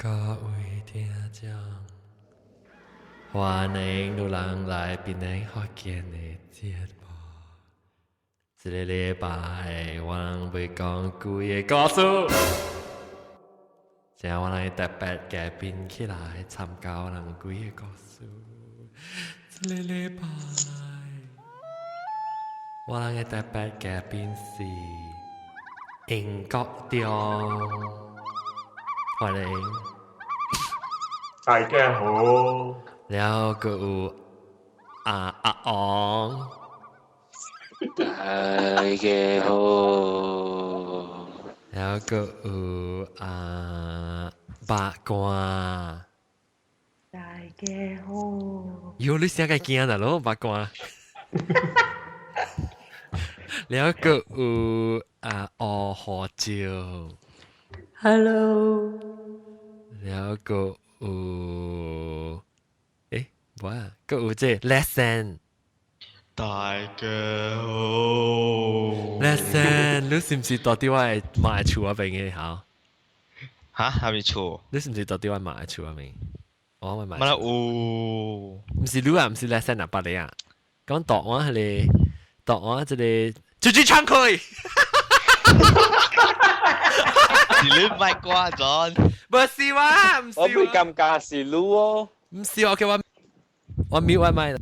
各位聽眾，歡迎路人來檳城福建的節目。這個禮拜我人欲講鬼的故事，請我人特別嘉賓起來參加我人鬼的故事。這個禮拜我人的特別嘉賓是英國中，歡迎。大家好。然後閣有阿阿昂。大家好。然後閣有阿八卦。大家好。喲，你聲個驚啦囉，八卦。然後閣有阿烏胡椒。 Hello。然後閣有，誒，無啊，閣有這 lesson。大家好。 lesson，你是毋是住佇我的媽的厝嗰邊的吼？哈？啥物厝？你是毋是住佇我媽的厝嗰邊？我媽乜有？毋是你啊，毋是 lesson 啊，別個啊。講答案彼個，答案這個，豬豬唱開。是你賣掛咗？不是我，毋是我會感覺是你哦。毋是我，叫我我 mute 我麥。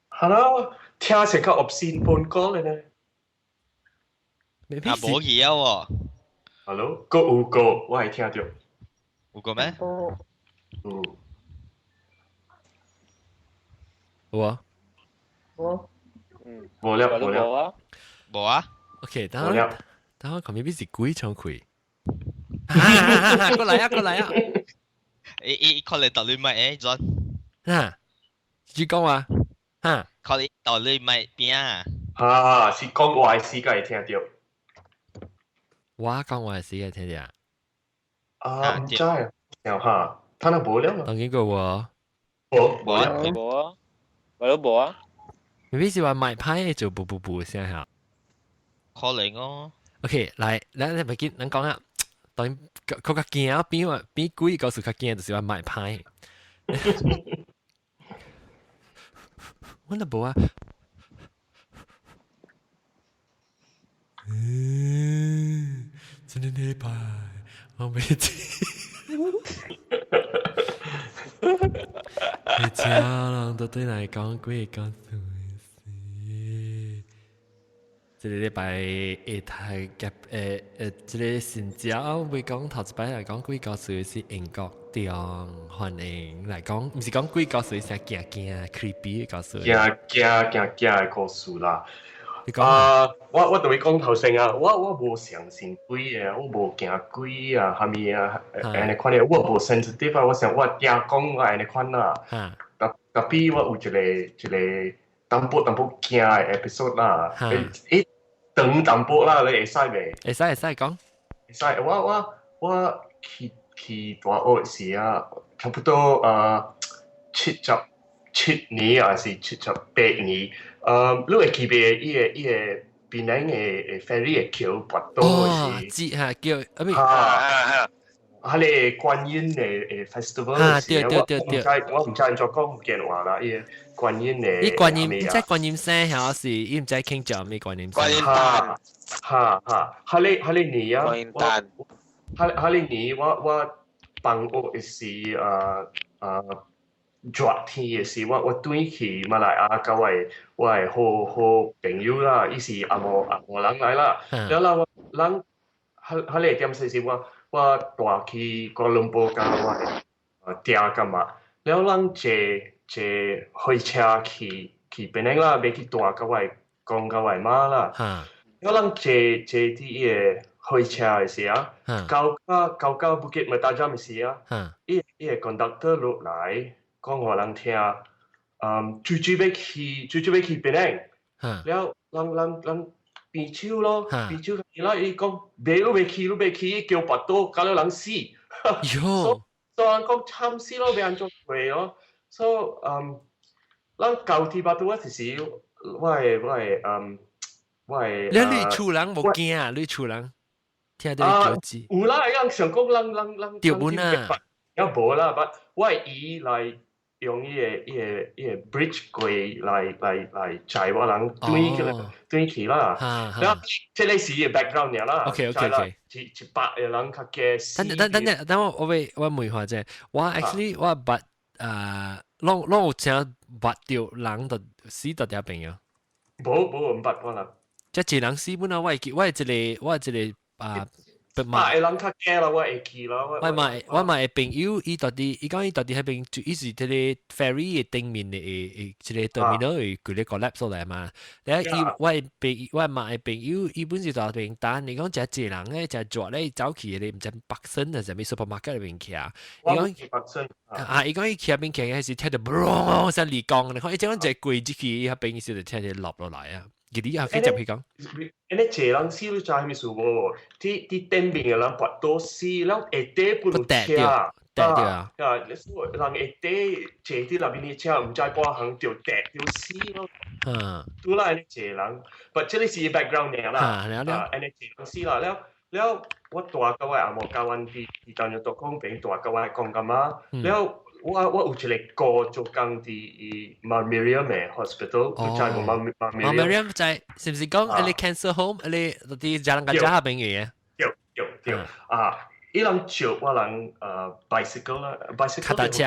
Hello，聽成個 obscene phone call 咧呢？啊，無去啊喎。 Hello，閣有個，我會聽著。有個咩？有。有啊。無。嗯。無了，無了。啊。無啊。 OK，等下，等下，後面是鬼唱開。過來啊，過來啊！伊伊可能到你麥誒，John。哈？你講話？哈？可能到你麥邊啊？哈，是講話時才會聽著。我講話時會聽著。啊，毋知啊，哈，他那無了。當見過無？無，無啊，無啊，我都無啊。未必是話麥歹做布布布聲嚇。可能哦。 OK，來，咱來咪緊，咱講啊。當然，佢較驚比我比鬼故事較驚，就是話麥歹。我都無啊。嗯，這個禮拜我未知。你家人都對來講鬼故事。這個禮拜會讀嘅誒誒，這個新招會講頭一擺來講鬼故事是英國中歡迎來講，毋是講鬼故事，是驚驚 creepy 的故事。驚驚驚驚的故事啦。啊，我我同你講頭先啊，我我無相信鬼的，我無驚鬼啊，啥物啊，按呢款的，我無 sensitive 啊，我想我聽講我按呢款啦。特特別我有一個一個淡薄淡薄驚的 episode 啦，欸長淡薄啦，你會使袂？會使會使講。會使，我我我去去大學時啊，差不多呃七十七年還是七十八年，呃，你會記袂？伊個伊個檳城的的 ferry 的橋跋倒哦，知哈叫啊咪？哈，彼個觀音的的 festival 啊，對對對對，我毋知按怎講福建話啦，伊個觀音的。伊觀音，毋知觀音生還是伊毋知慶祝咩觀音生？觀音哈哈哈，彼個彼個年啊，觀音誕。彼彼個年我我放學的時啊啊熱天的時，我我轉去馬來亞，佮我的我的好好朋友啦，伊是紅毛紅毛人來啦，了啦我咱彼彼個點說是我我帶去哥倫布佮我的呃訂幹嘛？了咱坐坐火車去去檳城啦，欲去住佮我的公佮我的媽啦。了咱坐坐佇伊個火車的時啊，到到到到 Bukit Mertajam 的時啊，伊伊個 conductor 落來講予人聽，嗯，最最欲去最最欲去檳城，了人人人邊手咯，邊手伊啦，伊講袂你袂去你袂去，伊橋跋倒，搞了人死。喲，所以人講慘死咯，欲按怎過咯？所以嗯，咱到佇巴拄仔就是我的我的嗯，我的。你你厝人無驚啊？你厝人聽著你叫字。有啦，人想講人人人。著本啊！有無啦，but 我伊來用伊個 bridge 過來載我人轉去轉去啦。然後這個是伊個 background 啦。 OK。一百個人較加。等等等等等我問下啫，我 actually 我捌啊，攏有請捌著人就死佇遐邊啊？無無毋捌我人。這一人死本啊！我會記，我一個啊。百個人較驚啦，我會記啦。我嘛會朋友，伊到底，伊講伊到底彼邊就伊是這個 ferry 的頂面的這個 terminal 會規個 collapse 落來嘛。了伊我的朋我嘛的朋友，伊本是佇彼邊等，伊講這一人咧，這熱咧走去咧，毋知 Parkson 還是啥物 supermarket 裏邊徛。伊講啊，伊講伊徛邊徛，還是聽著嘣聲離講，你看伊這講一個櫃入去，彼邊時就聽著落落來啊。記得啊，繼續去講。按呢濟人死，你知啥物事無？佇頂面的人跋倒死，了下底本有車，對對啊。啊，你說人下底坐佇內面的車，毋知半行就跌著死咯。拄來按呢濟人，but 這個是 background 爾啦。啊，了了。按呢濟人死啦，了了，我大甲我阿母佮阮佇當日都講邊大佮我講感覺，了。我有一個哥做工佇 Mount Miriam 的 hospital，你知無 Mount Mount Miriam 在是毋是講彼個 cancer home，彼個佇 Jalan Gajah 彼邊嘅？對對對，啊，伊人借我人bicycle 啦，bicycle 跤踏車，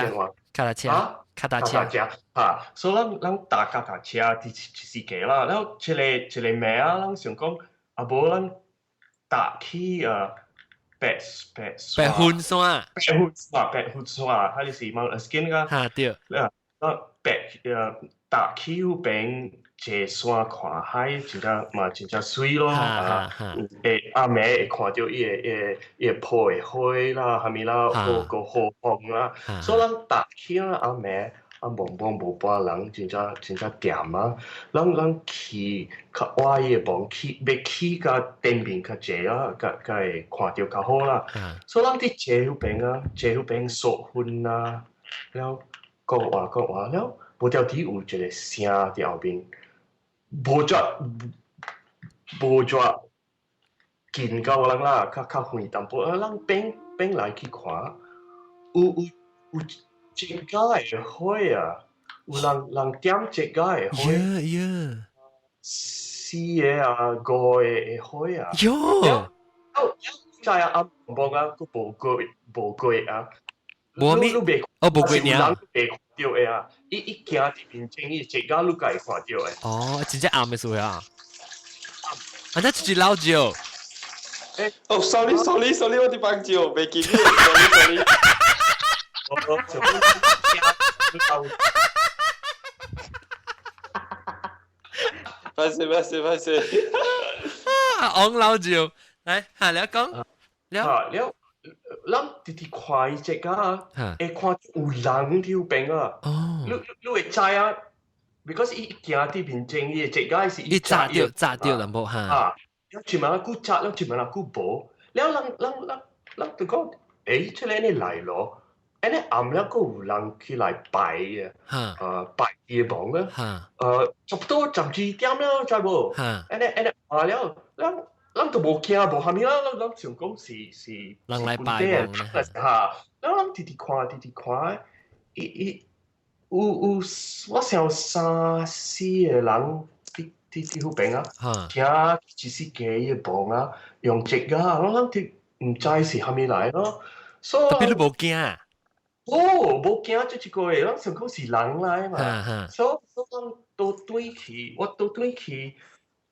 跤踏車，跤踏車，啊，所以咱搭跤踏車佇一時間啦，然後一個暝啊，咱想講啊無咱搭去白白白雲山，白雲山，白雲山，還是 Mount Erskine 個？哈對。啊，白搭去彼邊坐山看海，真正嘛真正媠咯。啊，會暗暝會看著伊個鋪的花啦，啥物啦，好個好風啦。所以咱搭去啊暗暝。啊，茫茫無半人，真正真正恬啊！咱去較倚伊個網去，欲去較頂面較濟啊，較較會看著較好啦。所以咱佇坐彼邊啊，坐彼邊說雲啊，了講話講話了，無條底有一個聲佇後面，無遮無遮近到我人啦，較較遠淡薄啊，咱變變來去看，有一個的火啊，有人點一個的火，四個啊，五個的火啊，喲，知啊，啊，無啊，閣無過無過啊，無咩？哦，無過爾，人袂看著的啊，伊行佇面前，伊一個你會看著的。哦，真正暗的時候啊，啊，那就是老酒。哦，sorry sorry sorry，我佇放酒，袂記你，sorry sorry。我就歹勢歹勢歹勢。啊，王老酒，來，哈，你講，了，了，咱直直看伊這個啊，會看有人佇彼邊啊，你會知啊，because 伊行佇面前，伊這個是伊炸掉炸掉淡薄哈，啊，了一暝仔久炸，了一暝仔久無，了人就講，欸，這個按呢來咯。按呢暗了，閣有人起來拜啊，拜伊的墓啊，差不多12點了，知無？按呢按呢啊了，咱都無驚無蝦米啦，咱想講是人來拜墓哈，了咱直直看直直看，伊伊有有我想三四個人佇佇佇彼邊啊，聽一時家伊的墓啊，用這個啊，咱佇毋知是蝦米來咯，所以特別你無驚。哦，無驚這一個月，咱想講是人來嘛，所以所以咱倒轉去，我倒轉去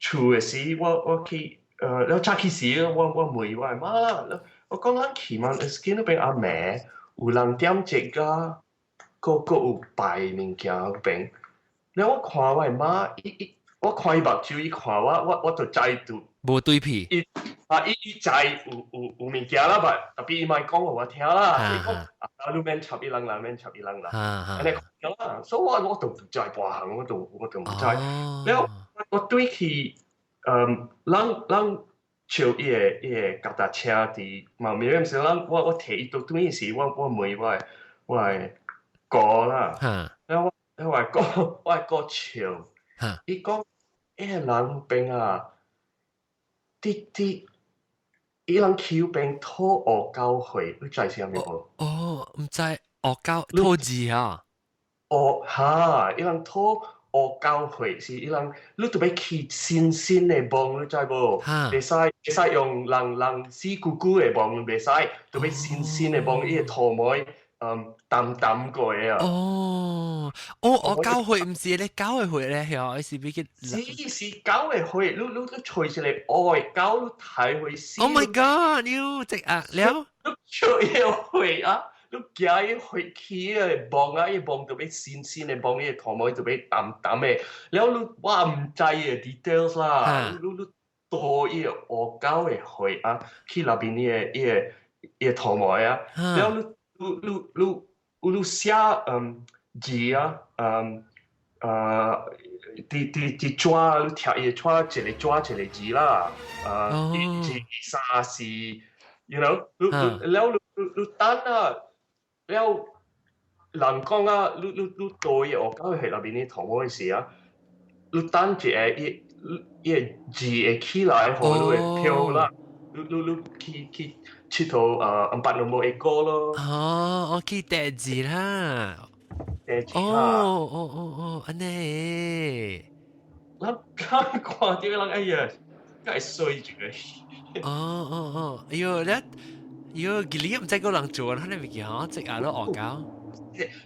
厝的時，我去，了早起時，我問我的媽啦，我講咱去嘛，見彼邊暗暝有人點這個，閣有拜物件彼邊，了我看我的媽，伊伊我看伊目睭，伊看我，我就知就無對皮。伊啊，伊伊知有物件啦，but 特別伊莫講予我聽啦。伊講啊，你免插伊人啦，免插伊人啦。按呢講啦，所以我都毋知半項，我都毋知。了我轉去，咱笑伊個腳踏車佇 Mount Miriam 時，咱我提伊倒轉時，我問我的哥啦，了我我的哥笑，伊講彼個人邊啊，佇佇伊人 Q 變土惡狗血，你知是啥物無？哦，毋知惡狗吐字啊？哦哈，伊人吐惡狗血是伊人，你著欲去新鮮的墓，你知無？袂使袂使用人人死久久的墓，袂使，著欲新鮮的墓，伊的塗毛淡淡過的啊。哦，哦，惡狗血毋是咧狗的血咧，係是比較。是是狗的血，你你揣一個烏的狗，你抬回死。 Oh my god！你這啊了？你揣伊個血啊！你驚伊血起的墓啊，伊墓著欲新鮮的墓，伊的塗毛著欲澹澹的。了你我毋知伊的 details 啦，你你倒伊個烏狗的血啊，去內面伊個伊個伊個塗毛啊，了你你你你你寫字啊，佇佇佇紙，你貼伊個紙一個紙一個字啦，一、二、三、四，you know，你你了你你你等啊。了，人講啊，你你你倒伊烏狗血內面的塗毛的時啊，你等一下，伊伊個字會起來，予你會飄啦。你你你去去𨑨迌啊，毋捌攏無會過咯。哦，我去疊字啦。疊字啦。哦哦哦哦，按呢。咱咱看著人哎呀，閣會衰一個。哦哦哦，哎喲，你。喲，佢你毋知個人做，可能袂記嗬，即下都惡搞。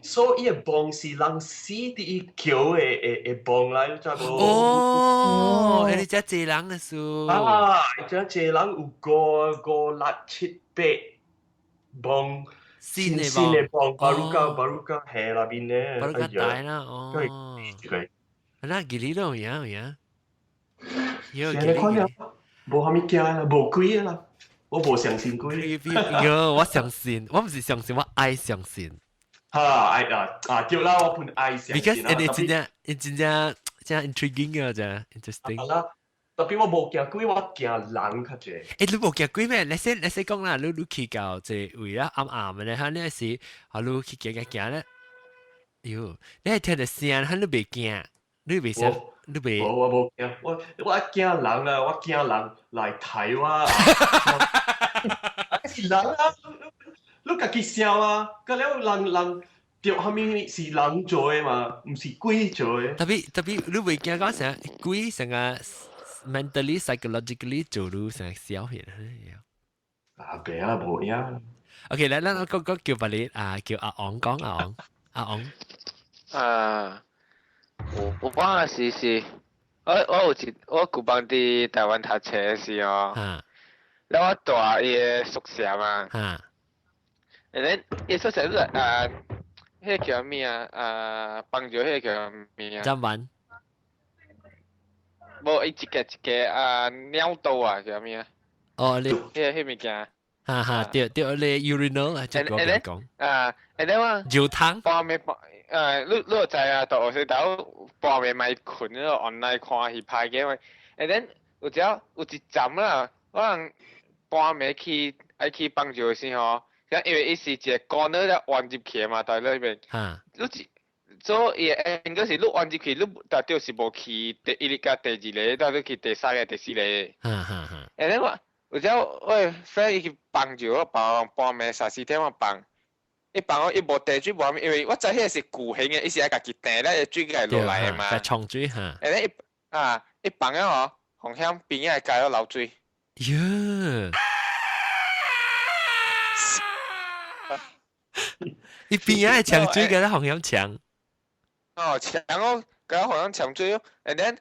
所以伊個墓是人死佇伊橋的的的墓來，你知無？哦，你這濟人的事。啊，這濟人有五五六七八墓，新的新的墓，baru 甲 baru 甲下內面咧， baru 較大啦，哦。那佢你都有影有影。喲，你看了，無啥物驚啦，無鬼啦。我無相信鬼。喲，我相信，我毋是相信，我愛相信。哈，愛啊啊對啦，我本愛相信。 Because 你真正，你真正真 intriguing 啊，真 interesting。啦，特別我無驚鬼，我驚人較濟。欸，你無驚鬼咩？你先你先講啦，你你去到這位啊暗暗的咧，哈，你是啊，你去行行行咧，喲，你係聽著聲，哈，你袂驚，你袂想，你袂。我我無驚，我我驚人啊，我驚人來刣我。是人啊，你家己想啊，佮了人人著啥物是人做的嘛，毋是鬼做的。特別特別，你袂驚講啥鬼成個 mentally psychologically 做你成個消去。啊，袂啊，無影。 OK，來，咱我講講叫別你啊，叫阿昂講阿昂，阿昂。啊，我我嗰時是，我我有一我舊班佇台灣讀冊時哦。了我住伊个宿舍嘛。然後伊宿舍是啊，彼個叫咩啊？啊，幫助彼個叫咩啊？站完。無，伊一個一個啊，尿道啊，叫咩啊？哦，你。彼個彼物件。哈哈，對對，你 urinal 啊，這個講。啊，然後我。尿湯。半暝半，你你有知啊？大學時頭半暝咪睏，你 online 看戲拍嘅嘛。然後有只有一站啦，我人半暝去愛去幫助時吼，因為伊是一個 corner 了彎入去嘛，在裏面。你一做伊個應該是你彎入去，你但就是無去第一個、第二個，但你去第三個、第四個。哈哈哈。然後我有時我 friend 伊去幫助我幫半暝三四點我幫，伊幫我伊無地水無啥物，因為我知彼個是巨型的，伊是愛家己掟咧，水會落來的嘛。沖水哈。然後伊啊，伊放了吼，風險邊仔加了流水。喲！伊邊仔搶水，佮咱風險搶。哦，搶哦，佮咱風險搶水哦，and then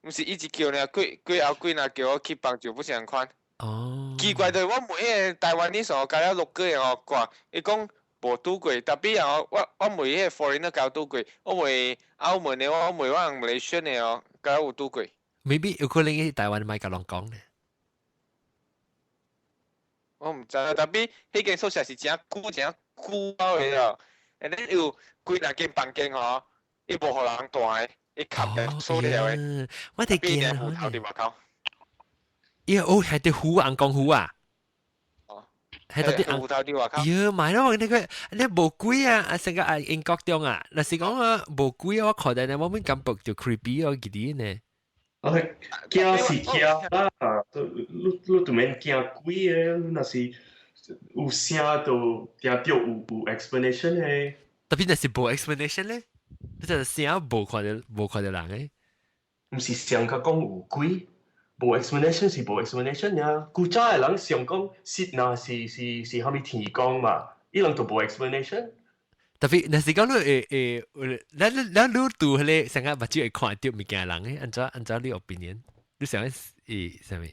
毋是一直叫呢，過過後幾若叫我去幫助，不是仝款。哦。奇怪，就是我問彼個台灣的時候，加了六個月哦，掛，伊講無拄過，特別哦，我我問彼個 foreigner 共拄過，我問澳門的，我問我人馬來西亞的哦，共有拄過。 Maybe 有可能去台灣莫共人講呢。我毋知，特別彼間宿舍是誠久誠久的哦，and then 有幾若間房間吼，伊無予人住的，伊冚嘅鎖了的。我哋見芋頭佇外口。伊哦，係啲虎紅江虎啊！哦，係到啲芋頭佇外口。喲，買咯，那個你無鬼啊！啊，成個啊英國中啊，若是講啊無鬼，我看到呢，我們感覺就 creepy 哦，記得呢。我驚是驚啦，你都免驚鬼的，你若是有聲就聽到有 explanation 的。特別若是無 explanation 咧，你就聲無看到人的。毋是上較講有鬼，無 explanation 是無 explanation 呀。古早的人想講實若是啥物天公嘛，伊人就無 explanation。特別若是講你會會，咱你拄彼個成個目睭會看著物件人的，按怎你 opinion？你想會啥物？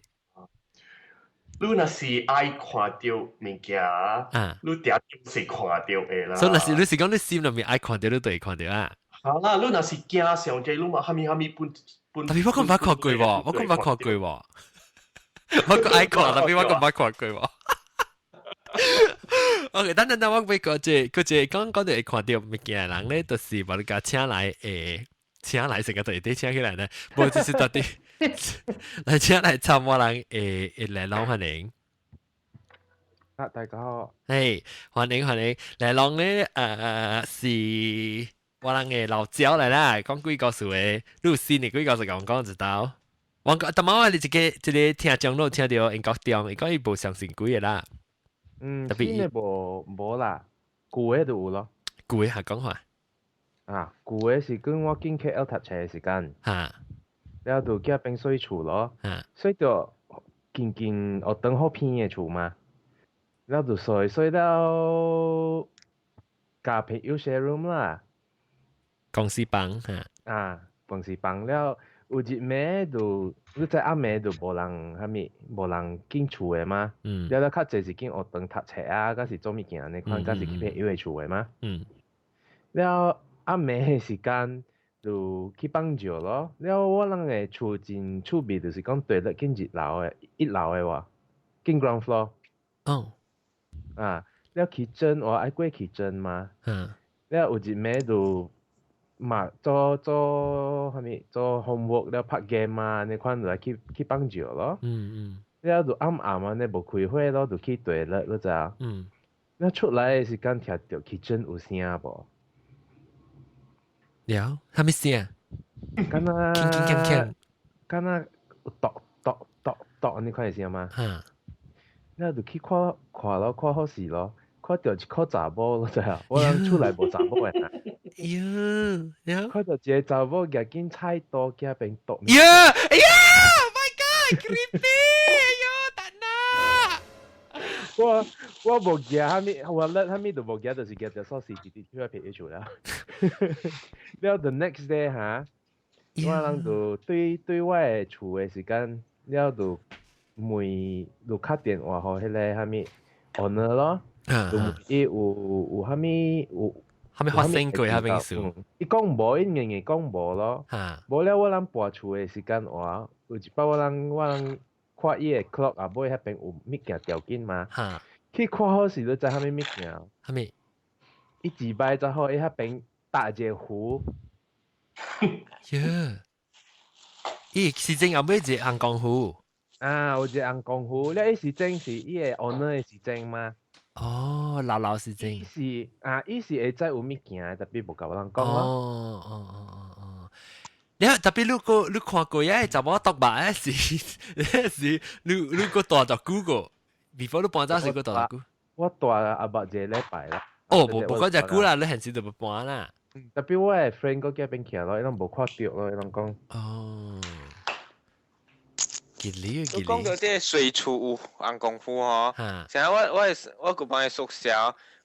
你若是愛看著物件，你定定是看著的啦。所以若是你是講你心內面愛看著，你就會看著啊。好啦，你若是驚上濟，你嘛啥物啥物本本。特別我閣毋捌看過喎，我閣毋捌看過喎，我閣愛看，特別我閣毋捌看過喎。OK，等等等，我欲閣一個閣一個講講著會看著物件的人咧，就是把你共請來請來成個就會得請起來咧，無就是到底來請來參我人會來攏歡迎。啊，大家好。嘿，歡迎歡迎，來攏咧是我人的老焦來啦，講鬼故事的，你有新的鬼故事共我講一道。我講，但我你一個聽眾都聽著英國中，伊講伊無相信鬼的啦。嗯，特別新的無無啦，舊的就有咯。舊的還講話。啊，舊的是講我進 KL 讀冊的時間。了就寄邊洗厝咯。洗著近近學堂好偏的厝嘛。了就洗洗了，共朋友 share room 啦。公司房哈。啊，公司房了，有一暝就你知暗暝就無人啥物，無人進厝的嘛。了了較濟是進學堂讀冊啊，抑是做物件按呢款，抑是去朋友的厝的嘛。了暗暝的時間就去放尿咯。了我人的厝真趣味，就是講對咧進一樓的，一樓的喎，進 ground floor。啊，了 kitchen 我愛過 kitchen 嘛。了有一暝就嘛做做啥物做 homework 了拍 game 啊，按呢款就來去放尿咯。了就暗暗按呢無開火咯，就去對咧，你知影？了出來的時間聽著 kitchen 有聲無？了，啥物聲？敢若鏗鏗鏗鏗，敢若篤篤篤篤按呢款的聲嘛？了就去看看咯，看好勢咯，看著一箍查某，你知影？我人厝內無查某的。喲，了。看著一个查某舉緊菜刀寄邊篤。喲，哎呀，My God，creepy，哎喲，tak nak。我無舉啥物，我咧啥物都無舉，就是舉著鎖匙直直去朋友厝了。了 the next day 哈，我人就對對我的厝的時間，了就問就敲電話予彼个啥物 owner 咯，就問伊有啥物有啥物發生過啥物事？伊講無，伊硬硬講無咯。無了，我人搬厝的時間話，有一擺我人看伊的 clock 啊，尾彼邊有物件掉緊嘛。去看好時，你知啥物物件？啥物？伊一擺就好，伊彼邊搭一個符。喲！伊時陣後尾一個紅功夫。啊，有一個紅功夫，了伊時陣是伊的 owner 的時陣嘛？哦，老老時陣。伊是啊，伊是會知有物件，特別無共我人講咯。哦，你特別你看過啊？查某篤目是你閣蹛偌久個？before 你搬走時閣蹛偌久？我蹛阿伯一個禮拜啦。哦，無無講遮久啦，你現時就無搬啦。特別我的 friend 閣寄邊徛咯，伊攏無看著咯，伊攏講。哦。吉利你講到這個水厝有紅功夫吼，像我舊幫的宿舍，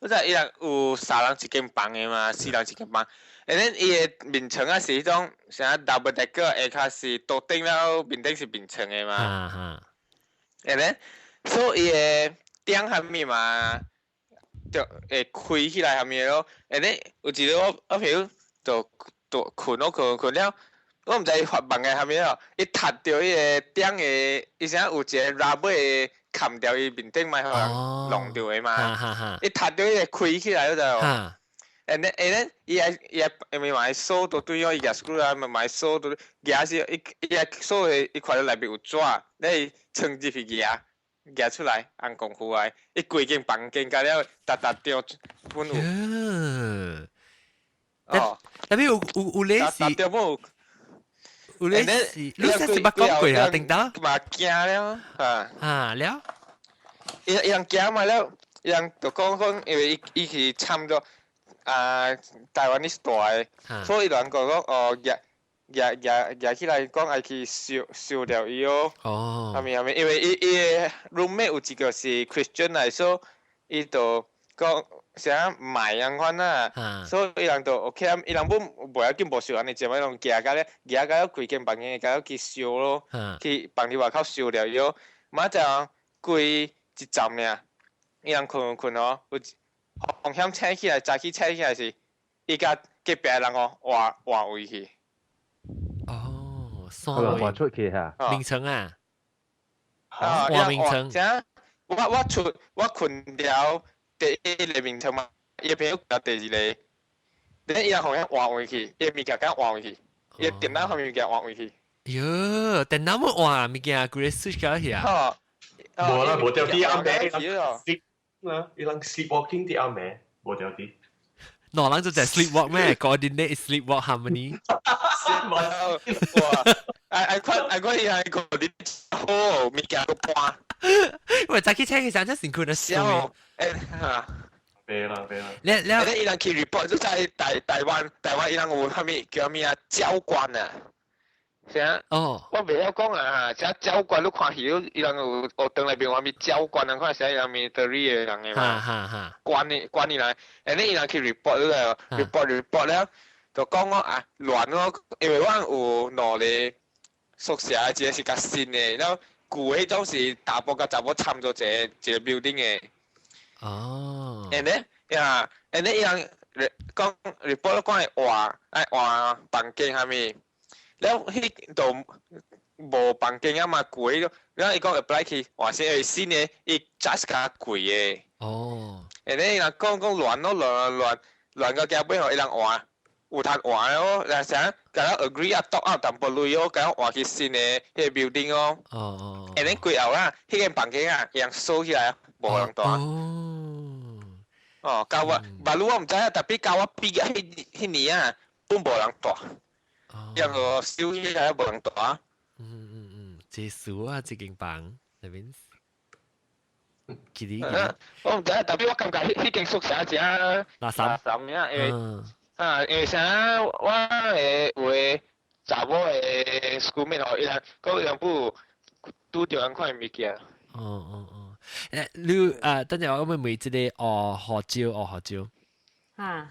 我知伊人有三人一間房的嘛，四人一間房。and then 伊的眠床啊是彼種啥 double decker，下跤是桌頂了面頂是眠床的嘛。And then 所以伊的頂下面嘛，就會開起來下面咯。and then 有一日我朋友就睏咯睏睏了。我毋知伊發夢的啥物咯，伊踢著伊个頂的，伊啥有一個 rubber 的冚掉伊面頂，莫予人弄著的嘛。伊踢著伊個開起來就。And then 伊愛因為嘛鎖都對哦，伊舉 screw 啊，嘛鎖都舉是伊伊愛鎖的，伊看著內面有紙，你穿入去舉舉出來，紅功夫來，伊規間房間甲了，逐逐著本有。哦，特別有咧是。逐著本有。有咧是，你上次捌講過啊？頂到嘛驚了啊！啊了，伊人驚嘛了，伊人就講講，因為伊伊是參咗啊台灣啲大，所以伊人講講哦，舉舉舉舉起來講愛去燒燒掉伊哦。哦。係咪係咪？因為伊伊个 roommate 有一個是 Christian 來，所以伊就講啥賣樣款啊，所以伊人就 OK 啊，伊人本袂要緊無燒按呢，只擺攏舉甲咧，舉甲了規間房間，甲了去燒咯，去房佇外口燒掉伊哦。馬就規一站爾，伊人睏睏哦，有風險醒起來，早起醒起來是，伊共隔壁人哦換換位去。哦，換出去嚇。眠床啊？啊，換眠床。啥？我我出我睏了第一个眠床嘛，伊朋友睏第二个，等伊人互伊換位去，伊物件共換位去，伊電腦方面物件換位去。喲，電腦冇換物件，規个 switch 咗去啊！無啦，無掉啲暗暝，sleep 啦，伊人 sleepwalking 啲暗暝，無掉啲。兩人就在 sleepwalk 咩？Coordinate sleepwalk harmony。哇！愛看愛看伊係 coordinate 好物件都搬。喂，早起請起身真辛苦的死。誒嚇。別啦別啦。你你伊人去 report 就在台台灣台灣伊人有啥物叫咩啊？教官啊。啥？哦。我袂曉講啊，啥教官你看戲，伊人有學堂內邊有啥物教官啊？看啥人 military 的人的嘛？哈哈哈。關你關你來，and 伊人去 report 了，report report 了，就講我啊亂咯，因為我有兩個宿舍，一個是較新的，然後舊的彼種是查埔佮查某參做一個一個 building 的。哦。 and 咧呀，and 咧伊人講 report 講會換愛換房間啥物？了，彼就無房間啊嘛，貴咯。了，伊講 apply 去換新的新的，伊 charge 較貴的。哦。and 咧，伊人講講亂咯，亂亂亂到結尾吼，伊人換有通換哦，若啥，共咱 agree 啊，top up 淡薄鐳哦，共咱換去新的彼个 building 哦。哦哦。 and 咧過後啊，彼間房間啊，伊人鎖起來，無人蹛。哦。哦，到我，別路我毋知影，tapi 到我畢業彼彼年啊，本無人蹛。一個燒起來無人蹛。嗯嗯嗯，這數啊，這間房那邊。記得。我毋知，tapi 我感覺彼彼間宿舍真垃圾。垃圾呀，因為啊，因為啥我的有的查某的 schoolmate 吼，伊人講伊人不拄著按款物件。哦哦哦，誒，你啊，等陣我會問這個哦，學招哦，學招。哈。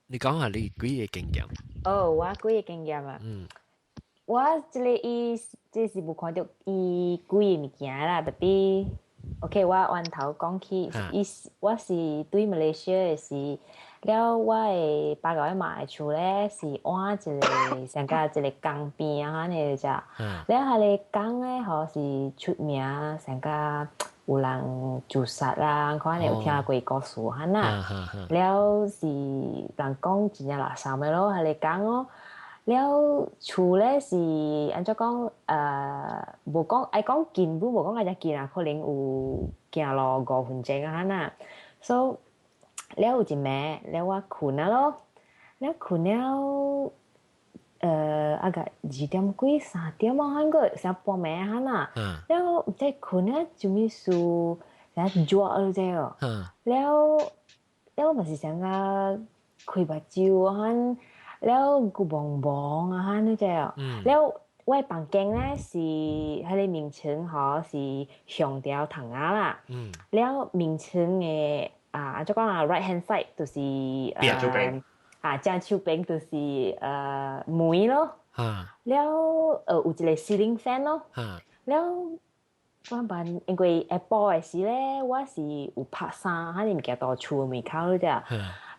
你講下你幾个經驗？哦，我幾个經驗啊。我這个伊這是無看著伊幾个物件啦，tapi OK，我源頭講起，伊我是對馬來西亞的時，了我的爸爸媽的厝咧是換一个上甲一个江邊啊，按呢只，了彼个江咧吼是出名上甲有人自殺啦，可能有聽過故事按那，了是人講真正垃圾的咯，彼个江哦。了厝咧是按怎講？無講愛講近，不無講愛遮近啊，可能有行路5分鐘啊按那。So 了有一暝，了我睏啊咯，了睏了，啊個2點幾3點啊，按個成半暝按那。了毋知睏了啥物事，成熱了這哦。了了嘛是想甲開目睭按。了閣茫茫啊，按呢隻哦。了我的房間咧是彼个眠床吼是向著窗仔啦。了眠床的啊，按怎講啊，right hand side 就是啊，正手邊就是門咯。了有一个 ceiling fan 咯。了我辦因為下晡的時咧，我是有拍衫，彼个物件到厝門口了隻。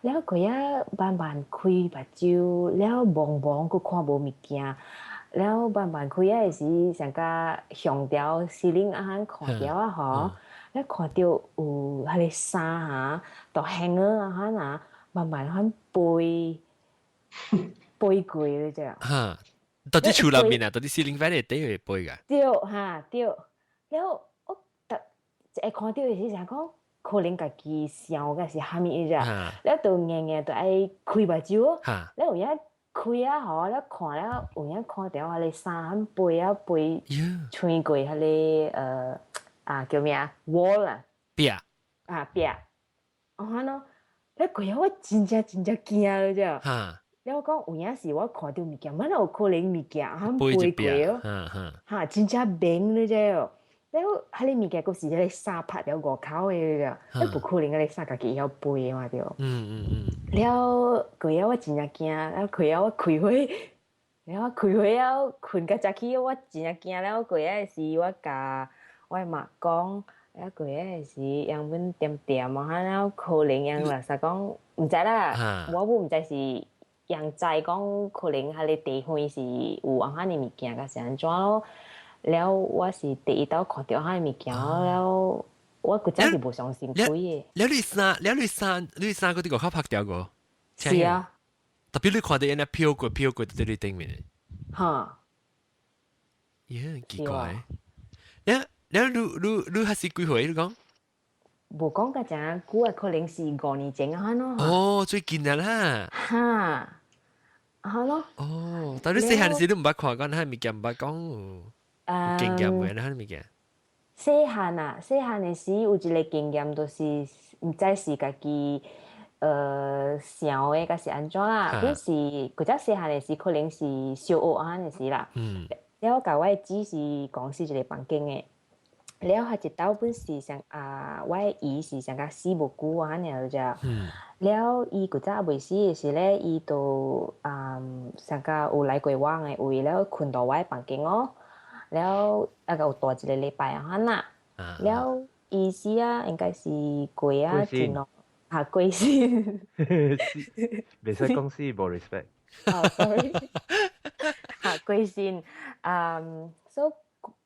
了佢啊慢慢開目睭，了茫茫閣看無物件，了慢慢開啊時，上甲向著 ceiling 啊看著啊吼，了看著有彼个衫哈，都 hanger 啊哈啊，慢慢款飛飛過了隻。哈，到底厝內面啊，到底 ceiling fan 會底會飛㗎？對哈對，了我逐一看著的時想講，可能家己想嘅是啥物只，了就硬硬就愛開目睭，了有影開開啊吼，了看了有影看著彼个衫飛啊飛，穿過彼个啊叫咩啊 wall 啊，壁啊壁，啊喏，了過後我真正真正驚了啫。了我講有影是我看著物件，哪有可能物件啊飛過哦？哈，真正明了啫。了，彼个物件閣是彼个衫拍佇外口的咋，你無可能彼个衫家己會曉飛嘛對。了過後我真正驚，了過後我開火，了我開火了，睏甲早起我真正驚了過後時我共我媽講，了過後時樣阮恬恬啊，了可能樣啦，實講毋知啦，我毋知是樣知講可能彼個地方是有按彼個物件，抑是按怎咯。了我是第一道看著彼个物件了，我古早是無相信鬼的。了你衫，了你衫，你衫閣佇外口拍掉過？是啊。特別你看著𪜶飄過飄過佇你頂面。哈。耶，奇怪。了了，你還是幾歲？你講？無講甲誠久啊，可能是5年前啊咯。哦，最近啊啦。哈。啊咯。哦，但你細漢時你毋捌看過，彼物件毋捌講。有經驗無？彼物件？細漢啊，細漢的時有一個經驗，就是毋知是家己想的，抑是按怎啦。彼是古早細漢的時，可能是小學按的時啦。了，我共我的姊是公司一個房間的。了，彼一道本是上啊，我的姨是上較死無久啊，按呢就。了，伊古早未死的時咧，伊就啊上較有來過我的位，了睏到我的房間哦。了，啊個有蹛一個禮拜啊，啦。了，伊死啊，應該是過啊，真咯，嚇過身。袂使講死無 respect。哦，sorry。嚇過身，嗯，所以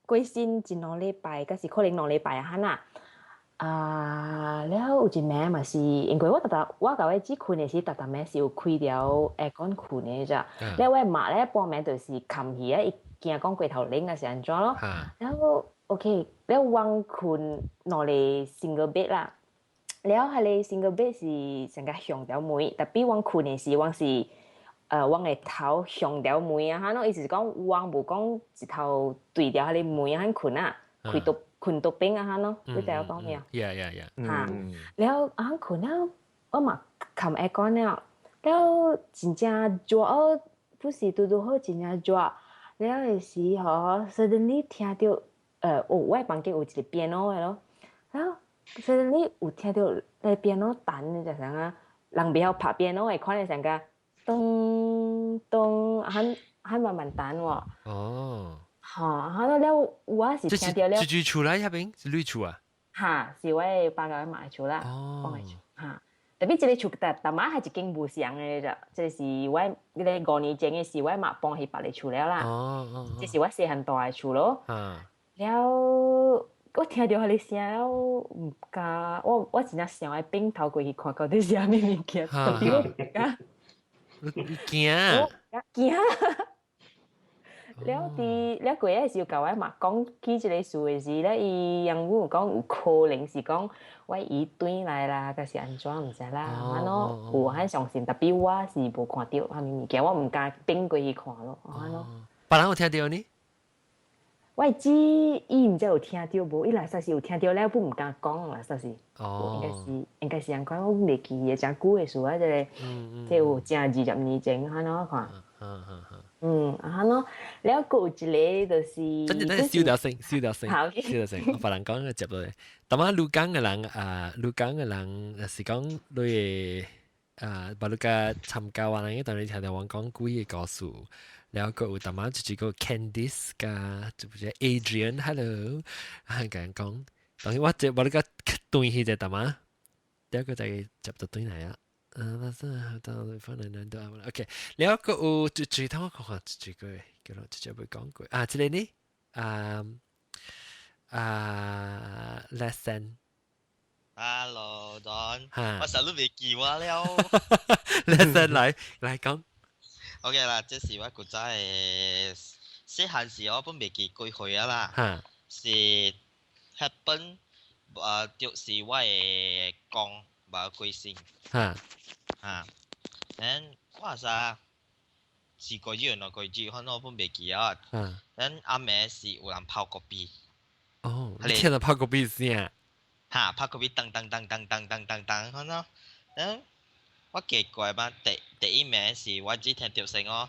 過身一兩禮拜，抑是可能兩禮拜啊，啦。啊，了有一暝嘛是，因為我逐逐我共我姊睏的時，逐逐暝是有開著 aircon 睏的咋。了我媽咧半暝就是冚去啊，伊驚講過頭冷抑是按怎咯。然後 OK，了阮睏兩個 single bed 啦。了彼個 single bed 是成個向著門，tapi 阮睏的時，阮是阮的頭向著門啊，哈，喏，意思是講阮無講一頭對著彼個門啊，睏啊，開到睏倒邊啊，哈喏，你知影講咩啊？ Yeah. 哈，了啊睏了，我嘛冚 aircon 了，了真正熱哦，不是拄拄好真正熱，了的時吼，suddenly 聽著，哦，我的房間有一個 piano 的咯，然後 suddenly 有聽著那 piano 彈就啥啊，人袂曉拍 piano 的款的上個咚咚，很很慢慢彈喎。哦。哈，哈了我是聽著了。是住厝來彼邊？是你厝啊？哈，是我的爸共媽的厝啦。哦。哈，特別這個厝逐逐媽係一間無相的咋，這個是我彼個5年前的時，我媽搬去別个厝了啦。這是我細漢蹛的厝咯。了，我聽著彼个聲，毋敢，我真正想愛轉頭過去看到底是啥物物件，特別我毋敢。你驚？驚。了佇了過個時，共我媽講起這個事的時咧，伊楊母講有可能是講我姨轉來啦，抑是按怎毋知啦，按怎有很相信，特別我是無看著啥物物件，我毋敢轉過去看咯，按怎。別人有聽著呢？我姊伊毋知有聽著無，伊若說是有聽著了，不毋敢講啦，說是。應該是按款，我袂記得誠久的事啊，這個，這有成20年前，按怎看？啊喏，了閣有一個就是。等陣等陣，燒掉聲，燒掉聲，燒掉聲，我別人講接落來。當晚鹿港的人啊，鹿港的人是講你會啊，把你個參加完人，當你聽到我講鬼的故事，然後閣有當晚就是個 Candice 加，就不是 Adrian，hello，啊，共人講，當然我這把你個斷去者當晚，第二個就接到轉來啊。啊，那是到翻來難度 OK，然後閣有就最頭我看看這個叫做直接會講過啊，這個呢啊啊，lesson。 Hello Don，我實都未記我了。 lesson 來來講。 OK 啦，這是我古早的細漢時我本未記幾歲啊啦，是 happen 啊，就是我的公無過身。啊，then 我啥？四個月2個月，反正我本袂記啊。咱暗暝是有人拋咖啡。哦，你聽到拋咖啡聲？哈，拋咖啡當當當當當當當當，反正，嗯，我奇怪嘛，第一暝是我只聽到聲哦。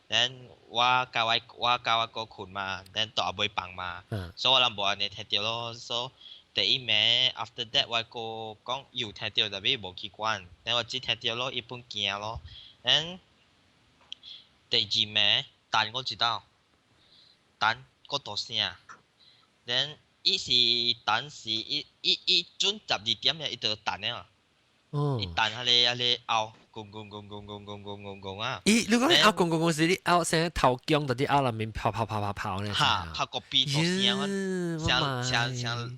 咱我佮我哥睏嘛，咱大尾房嘛，所以我人無按呢聽到咯。所以第一暝 after that 我哥講又聽到，但係無去管，咱我只聽到咯，伊本驚咯。咱第二暝等我一道，等閣大聲，咱伊是等是伊伊伊準12點了，伊就等了。伊等彼個拗，公公公公公公公公公啊！咦，你講拗公公公是你拗聲頭姜，到底拗內面跑跑跑跑跑呢？哈，拍個鼻大聲，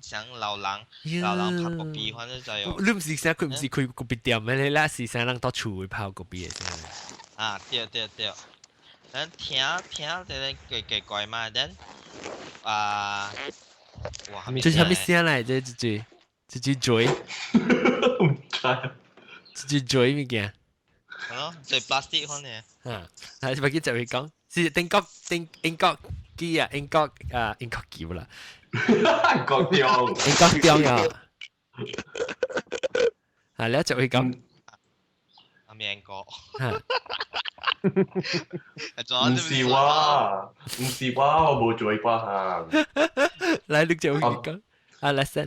像老人，老人拍個鼻，反正就有。你毋是聲佢毋是開咖啡店咩？你那是聲人到厝會跑咖啡的聲。啊，對對對，咱聽聽這個奇奇怪嘛，咱啊，哇！這是啥物聲來？這這這嘴，毋知。這這嘴物件。係咯，做 plastic 款嘅。啊，係咪記就會講？是英國英英國機啊，英國啊，英國機啦。英國中，英國中啊。啊，你就會講。阿英國。毋是我，毋是我，我無做過行。來，你就會講。啊，來先。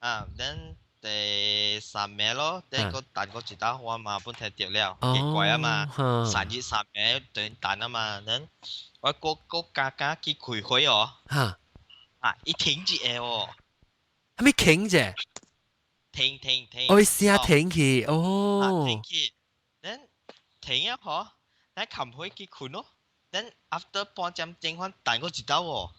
啊，then 第三暝咯，等個等個一道我嘛本聽到了，奇怪啊嘛，三日三暝等等啊嘛，then 我個個家家去開會哦，啊，伊停一下哦，係咪停啫？停停停，哦，試下停去，哦，停去，then 停啊嗬，咱冚開去睏咯，then after 半點鐘反等個一道哦。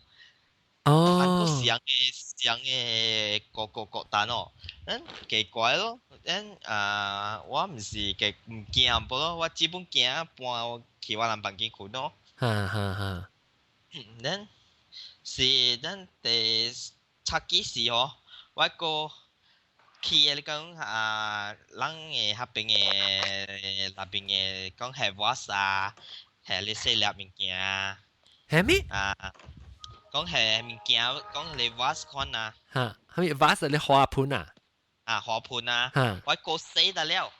哦，個上嘅上嘅個個個單哦，嗯，奇怪咯，嗯啊，我毋是嘅毋驚無咯，我基本驚搬去我人房間睏咯。哈哈哈。咱是咱第七幾時哦，我個去嘅你講啊，人嘅彼邊嘅那邊嘅講係 vase 啊，係你細粒物件啊。係咩？啊。講係物件，講你 vase 款啊。嚇，係咪 vase 你花盆啊？啊，花盆啊。我個洗得了，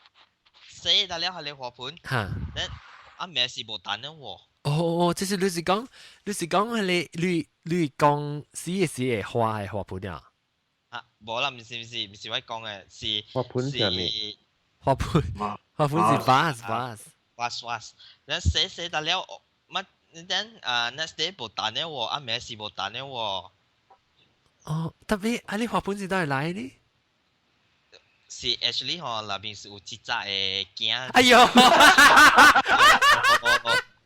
洗得了係你花盆。咱啊，咩是無單了喎？哦，這是你是講，你是講係你講死嘅死嘅花係花盆啊？啊，無啦，毋是我講嘅，是花盆係咩？花盆，花盆是 vase vase。 vase vase，咱洗洗得了，乜？then 啊，next day 無單了喎，啊暝是無單了喎。哦，特別啊，你花盆是佗來呢？是 actually 吼，內面是有一隻的囝。哎呦！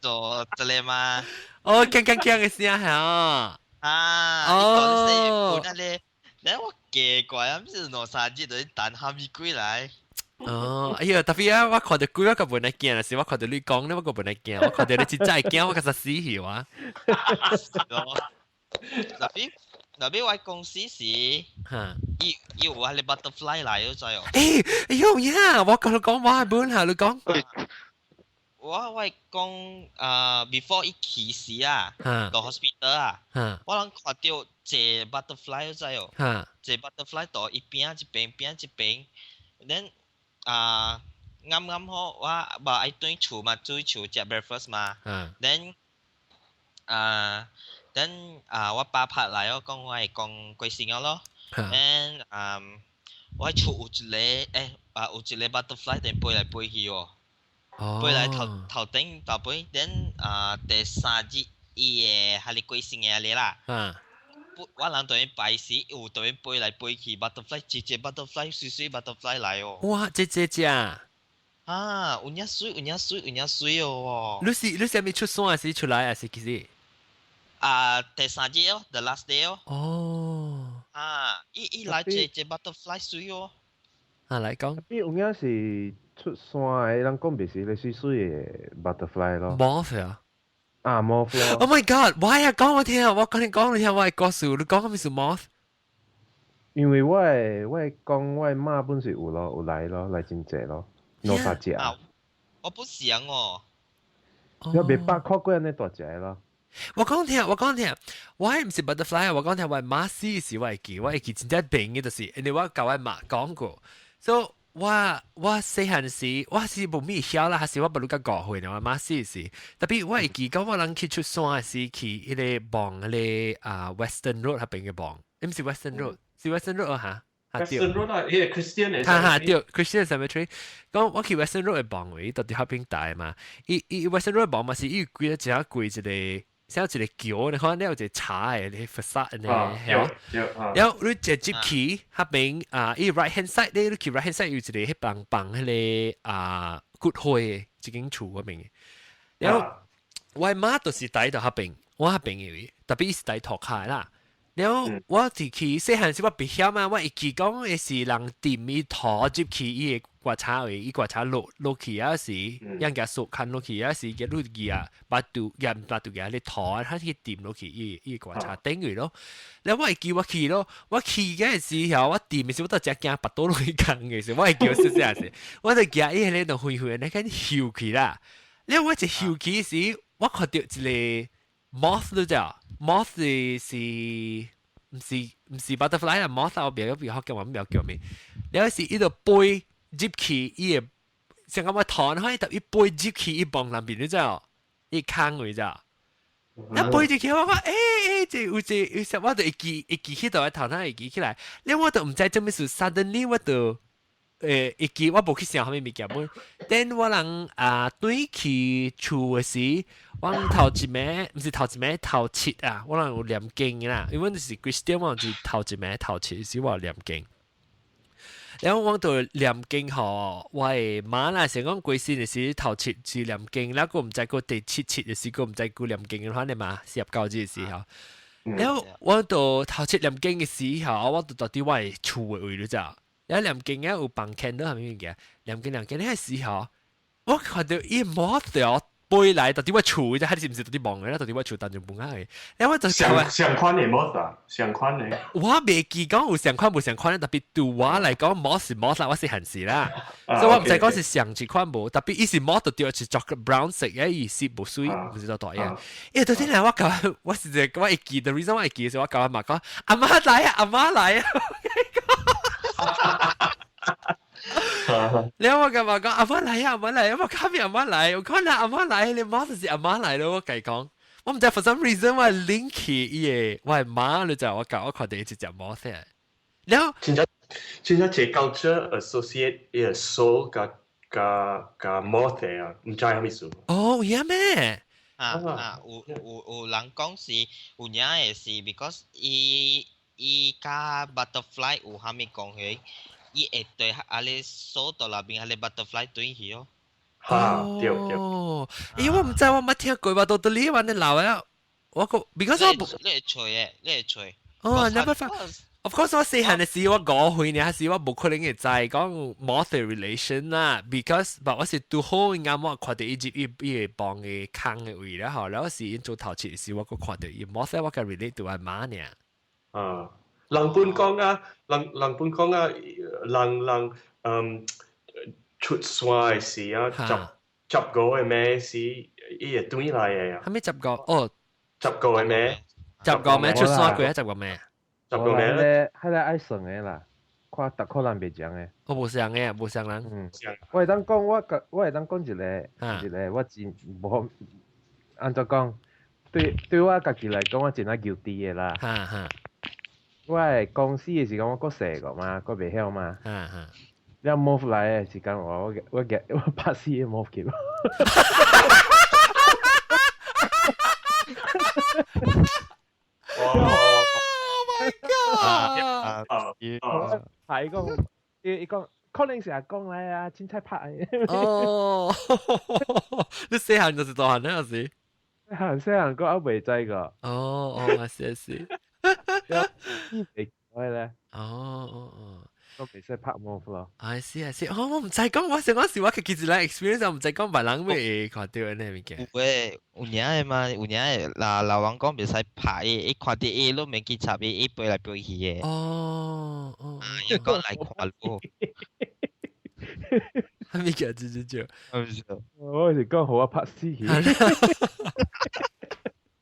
做這個嘛？哦，鏘鏘鏘的聲係啊！啊，哦，那咧，咧我奇怪啊，毋是兩三日就等蝦米鬼來？哦，哎呀，特別啊，我看到鬼我個本來驚，是我看到你講咧，我個本來驚，我看到你真真驚，我較實死去啊！特別我公司是，伊伊有彼個 butterfly 來咗知哦。欸，哎呦呀，我跟你講，我係本下你講。我講啊，before 伊去時啊，到 hospital 啊，我人看到一個 butterfly 知哦，一個 butterfly 到一邊一邊邊一邊，then 啊啱啱好我無愛轉厝嘛，轉厝食 breakfast 嘛，then 啊 then 啊我爸拍來我講我會講貴姓咯，then 啊我厝有一個啊有一個 butterfly 在飛來飛去哦。飛來頭頭頂頭尾，then 啊第三日伊會彼個過身的嚟啦。我人對拜時有對飛來飛去，butterfly 隻隻 butterfly 水水 butterfly 來哦。哇！這這隻啊！啊，有影水，有影水，有影水哦。你是咪出山還是出來還是幾時？啊，第三日哦，the last day 哦。哦。啊，伊伊來隻隻 butterfly 水哦。啊，來講。伊有影是出山的，人講袂是個水水的 butterfly 咯。 Moth 啊？啊，moth 咯。 Oh my god！我啊講我聽，我跟你講你聽，我的故事，你講啥物是 moth？因為我的講我的媽本是有咯，有來咯，來真濟咯，兩三隻。啊，我不想哦。我未捌看過按呢大隻咯。我講聽，我講聽，我係毋是 butterfly，我講聽我媽死時我會記，我會記真正病嘅就是，因為我共我媽講過，所以我細漢時我是無咩曉啦，還是我不如甲5歲呢？我媽死時，特別我會記講我人去出山時去彼個望彼個啊 Western Road 彼邊嘅望，毋是 Western Road，是 Western Road 啊嚇。 Western Road 啊，彼個 Christian 嘅。哈哈，對，Christian Cemetery。講我去 Western Road 嘅望位，到底彼邊大嘛？伊伊 Western Road 望嘛是伊規個真貴一個。像一個橋，你看你有一個茶的你 facade 呢，係嘛？然後你直接去彼邊啊，伊 right hand side 咧，你去 right hand side 有一個彼放放彼個啊骨灰的一間厝彼邊。然後我媽就是佇彼邊，我彼邊的位，特別伊是佇塗跤啦。然後我佇去細漢時我袂曉嘛，我會記講的是人掂伊塗入去伊的棺材位，伊棺材落落去啊時，人家索牽落去啊時，結你記啊，把肚夾把肚夾你塗啊，它去掂落去伊伊棺材頂去咯。然後我會記我去咯，我去嘅時候我掂的時我都真驚腹肚落去空嘅時，我會記是這樣子，我就驚伊彼個就灰灰，你看嗅去啦。然後我一嗅去時，我看著一個 moth 你知啊？moth 是毋是毋是 butterfly 啊？moth 我別個別學叫我唔曉叫咩。然後是伊就飛入去伊個，像咁我彈開，特伊飛入去伊房內邊，你知哦？伊空位咋？一飛入去我講，欸欸，這有這有時我就會記會記起到頭先會記起來，了我就毋知做咩事，suddenly 我就會記我無去想啥物物件本。等我人啊轉去厝的時，我頭一暝毋是頭一暝頭七啊，我人有念經啦，因為是 Christian，我是頭一暝頭七時我有念經。然後我就念經吼，我的媽啦，成講過身的時頭七是念經，然後閣毋知閣第七七的時閣毋知閣念經的款的嘛，四十九日的時候。然後我就頭七念經的時候，我就佇佇我的厝的位你知？然後念經啊有放 candle 啥物物件，念經念經那個時候，我看著伊 moth 飛來佇佇我厝，還是毋是佇佇望的？佇佇我厝當中半仔的。然後我就相相款的 moth 啊，相款的。我袂記講有相款無相款的，特別對我來講，moth 是 moth 啦，我細漢時啦，所以我毋知講是相一款無。特別伊是 moth 就對是 chocolate brown 色嘅，伊是無水，毋是做大嘢。因為頭先來我講，我是這我會記，the reason 我會記是我共我媽講，阿媽來啊，阿媽來啊。然後我共媽講，阿媽來啊，阿媽來，我看見阿媽來，我看到阿媽來，你媽就是阿媽來咯，我共伊講，我毋知 for some reason 我 link 起伊個我的媽，你知我講我看到一隻 moth 然後真正真正這 culture associate 伊個 soul 佮佮佮 moth 啊，毋知啥物事。哦，有咩？啊啊，有有有人講是有影的是，because 伊伊佮 butterfly 有啥物關係？伊會對啊你手到內邊，啊你 butterfly 轉去哦。哈，對對。哦，因為我毋知我捌聽過吧，到到你話你老啊，我個 because 我你會揣的，你會揣。哦，never find。Of course，我細漢的時我5歲呢，時我無可能會知講 moth relation 啦，because 但我是拄好啱我看到伊入伊伊個房的空的位了吼，然後是𪜶做頭七的時，我閣看到伊 moth，我共 relate 到我媽呢。啊，人本講啊，人人本講啊，人人嗯出山的時啊，十十五個暝時，伊會轉來的啊。啥物十五？哦，十五個暝，十五暝出山過啊？十五暝。十五暝咧，彼個愛算的啦，看逐個人袂同的。我無相的，無相人。嗯，我會當講我我會當講一個，一個我真無按怎講，對對我家己來講，我真啊 guilty 的啦。哈哈。我的公司的時間我閣細個嘛，閣袂曉嘛。哈哈。了 moth 來的時間我我我我拍死個 moth 去。哇！Oh my god！係講，伊伊講可能是阿公來啊，凊彩拍。哦，你細漢就是大漢那時。細漢細漢閣還袂知個。哦哦，是是。伊袂會咧。哦哦哦。都袂使拍 moth 咯。啊是啊是，哦我毋知講，我想講是我家己一個 experience，我毋知講別人會看著按呢物件。有誒，有影的嘛，有影的。嗱，老王講袂使拍伊，伊看著伊，你免去插伊，伊飛來飛去的。哦哦。伊講來看路。係咪叫真真少？我是講好我拍死去。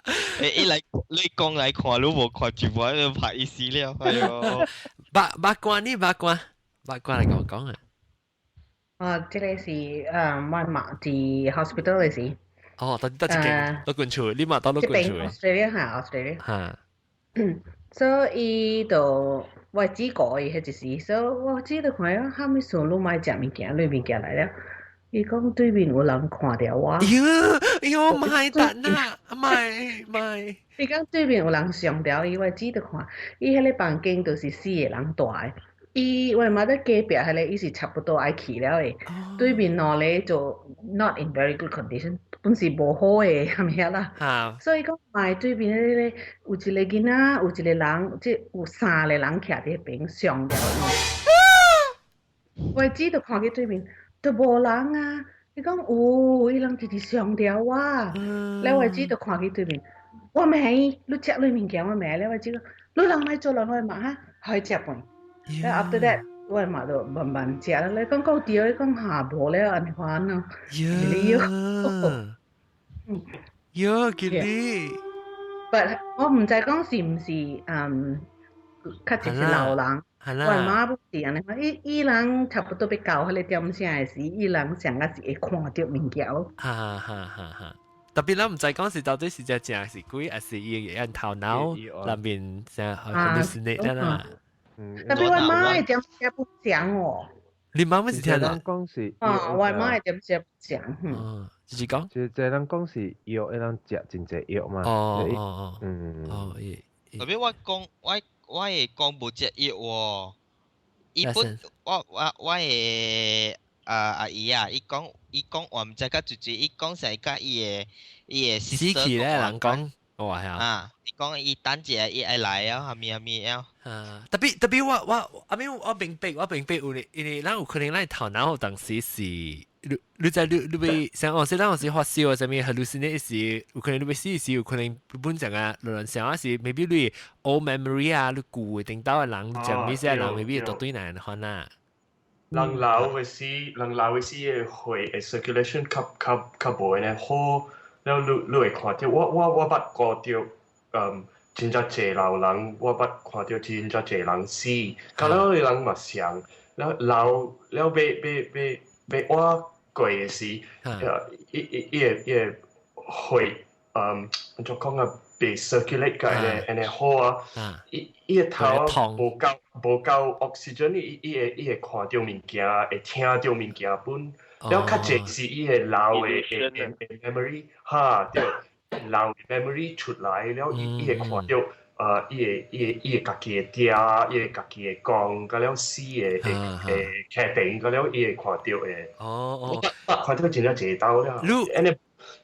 誒，一來你講來看，你無看就我就拍伊死了，哎喲！八八卦呢？八卦八卦嚟講講啊！啊，這個是我媽佇 hospital 的時。哦，到到一間老君厝，你嘛到老君厝？Australia 嚇，Australia。嚇。所以就我姊過伊彼一時，所以我姊就看啊，啥物事你莫食物件，你物件來了。伊講對面有人看著我。喲，喲，莫等啊，莫莫。伊講對面有人上著伊，我姊就看，伊彼個房間就是四個人蹛的。伊我媽佇隔壁彼個，伊是差不多愛去了的。對面兩個就 not in very good condition，本是無好的，啥物啦。所以講，莫對面彼個有一個囡仔，有一個人，這有三個人徛佇彼邊上著伊。我姊就看去對面，都無人啊！伊講有，伊人直直上著我。了我姊就看去對面，我罵伊，你食你物件我罵了我姊講，你人莫做人我罵哈，予伊食飯。了 after that，我媽就慢慢食啦。你講講對，你講下無了按呢款咯。喲，喲，吉利。 But 我毋知講是毋是較濟是老人。係啦。我媽不是按呢款，伊伊人差不多欲到彼個點聲的時，伊人上較是會看著物件咯。哈哈哈哈！特別咱毋知講是到底是只正是鬼，還是伊按頭腦內面成 hallucinate 啦。特別我媽會點聲不講哦。你媽媽是聽人講是？啊，我媽會點聲不講。嗯，就是講。就這人講是藥，會當食真濟藥嘛。哦哦哦。嗯。哦，特別我講我我會講無食藥喎。伊本我我我的啊阿姨啊，伊講伊講我毋知甲住住，伊講成甲伊的伊的死去咧，人講，哦係啊。啊，伊講伊等者伊愛來啊，啥物啥物啊。啊，特別特別我我阿咪我明白我明白有咧，因為咱有可能咱頭腦當時是，你你在你你欲像哦，是咱有時發燒啊，啥物 hallucinate 時，有可能你欲死時，有可能本上啊，亂亂想啊是，maybe 你 old memory 啊，你舊的頂到的人，講咩些人，maybe 都對難看啊。人老的時，人老的時的血的 circulation 較較較無按呢好，了你你會看著我我我捌看著，嗯，真正濟老人，我捌看著真正濟人死，甲了的人嘛像，了老了欲欲欲欲活過的時，伊伊伊會伊會血，嗯，按怎講啊？袂 circulate 甲按呢按呢好啊，伊伊的頭無夠無夠 oxygen，伊伊會伊會看著物件，會聽著物件本，了較濟是伊會老的的的 memory，哈對，老的 memory 出來了，伊伊會看著，伊會伊會伊會家己會嗲，伊會家己會講，甲了死的會會客頂，甲了伊會看著的。哦哦，看著真正濟兜了。你按呢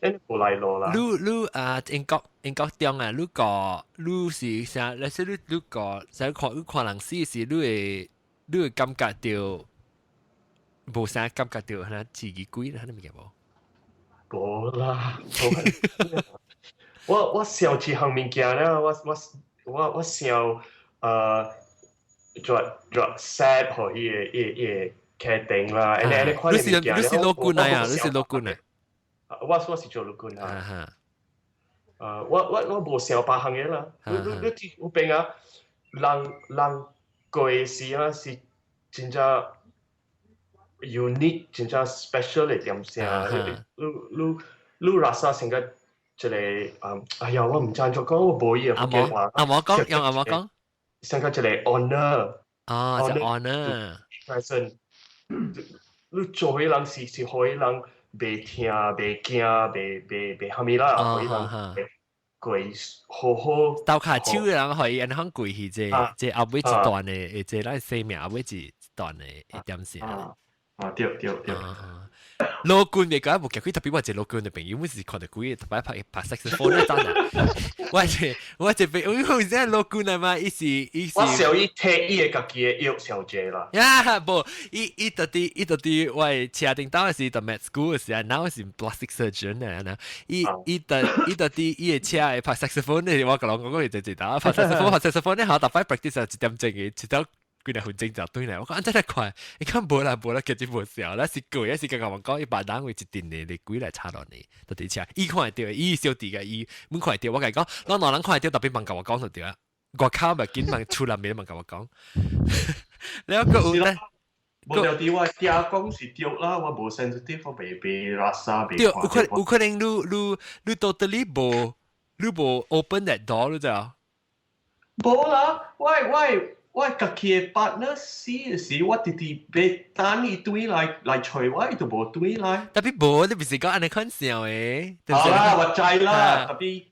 按呢無來路啦。你你啊，英國英國中啊，你個你是啥？例如你你個啥看你看人死時，你會你會感覺著無啥感覺著，可能自己鬼啦，你物件無？無啦，我我想一項物件了，我我我我想做做 sad 予伊個伊個伊個決定啦，按呢按呢款你是你是老君啊？你是老君啊？我我是做老君啊。我我我無想別項嘢啦。你你你知有變啊？人人過時啊是真正 unique，真正 special 的點聲。你你你 rasa 成個一個嗯，哎呀，我毋知按怎講，我無伊個福建話。阿毛講，用阿毛講。成個一個 honor。哦，就 honor。 present。你做彼人是是予彼人袂疼、袂驚、袂袂袂蝦米啦，予彼人過好好。鬥跤手的人可以按呢過去，這這後尾一段的，這咱生命後尾一段的一點線。啊，對對對。老君嘅講無夾佢特別我一個老君的朋友，每次看著鬼特別拍拍 saxophone 咧，當然，我這我這邊，因為這老君啊嘛，伊是伊是。我想伊摕伊的家己的藥上濟啦。呀，無，伊伊到底伊到底我的車頂當時讀 med school 的時候，那是 plastic surgeon 啊，伊伊到伊到底伊的車會拍 saxophone 咧，我共人講過伊就一打拍 saxophone，拍 saxophone 咧，好，逐擺 practice 一點鐘嘅，一點。幾若分鐘就轉來。我講按怎來看，伊講無啦無啦，結局無笑，咱是過，是剛剛我講伊別人為一陣的的鬼來插落呢，就佇車，伊看會著，伊小弟個伊阮看會著，我共伊講，咱兩人看會著，特別茫共我講就對啊。外口咪緊問厝內面茫共我講，了閣有咧。無了啲我聽講是對啦，我無 sensitive，我袂被拉薩袂。對，有可能你 totally 無你無 open that door，你知無？無啦，我家己的 partner 死時，我直直欲等伊轉來揣我，伊就無轉來。 Tapi 無，你毋是講按呢款想的。好啦，我知啦，tapi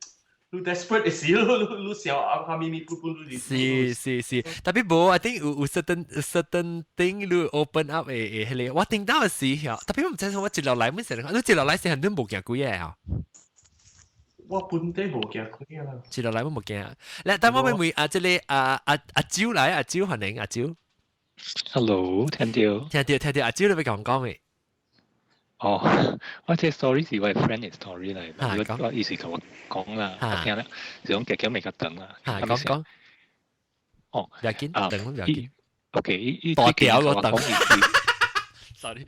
你 desperate 的時，你想啊，咪咪噗噗你。是是是，tapi 無，I think 有 certain thing 你 open up 的彼個，我聽到的時候，tapi 我毋知我接落來，每時你接落來時很多無驚鬼的啊。我本底無驚鬼啊。接落來我無驚。來，等我問啊，這個啊啊阿周來，阿周歡迎阿周。 Hello，聽到？聽到聽到，阿周你欲講講未？哦，我這 story 是我 friend 的 story 嚟，我意思同我講啦，我聽啦，是講極極未較長啦。講講。哦，要緊，等要緊。 OK，伊大條個等。Sorry，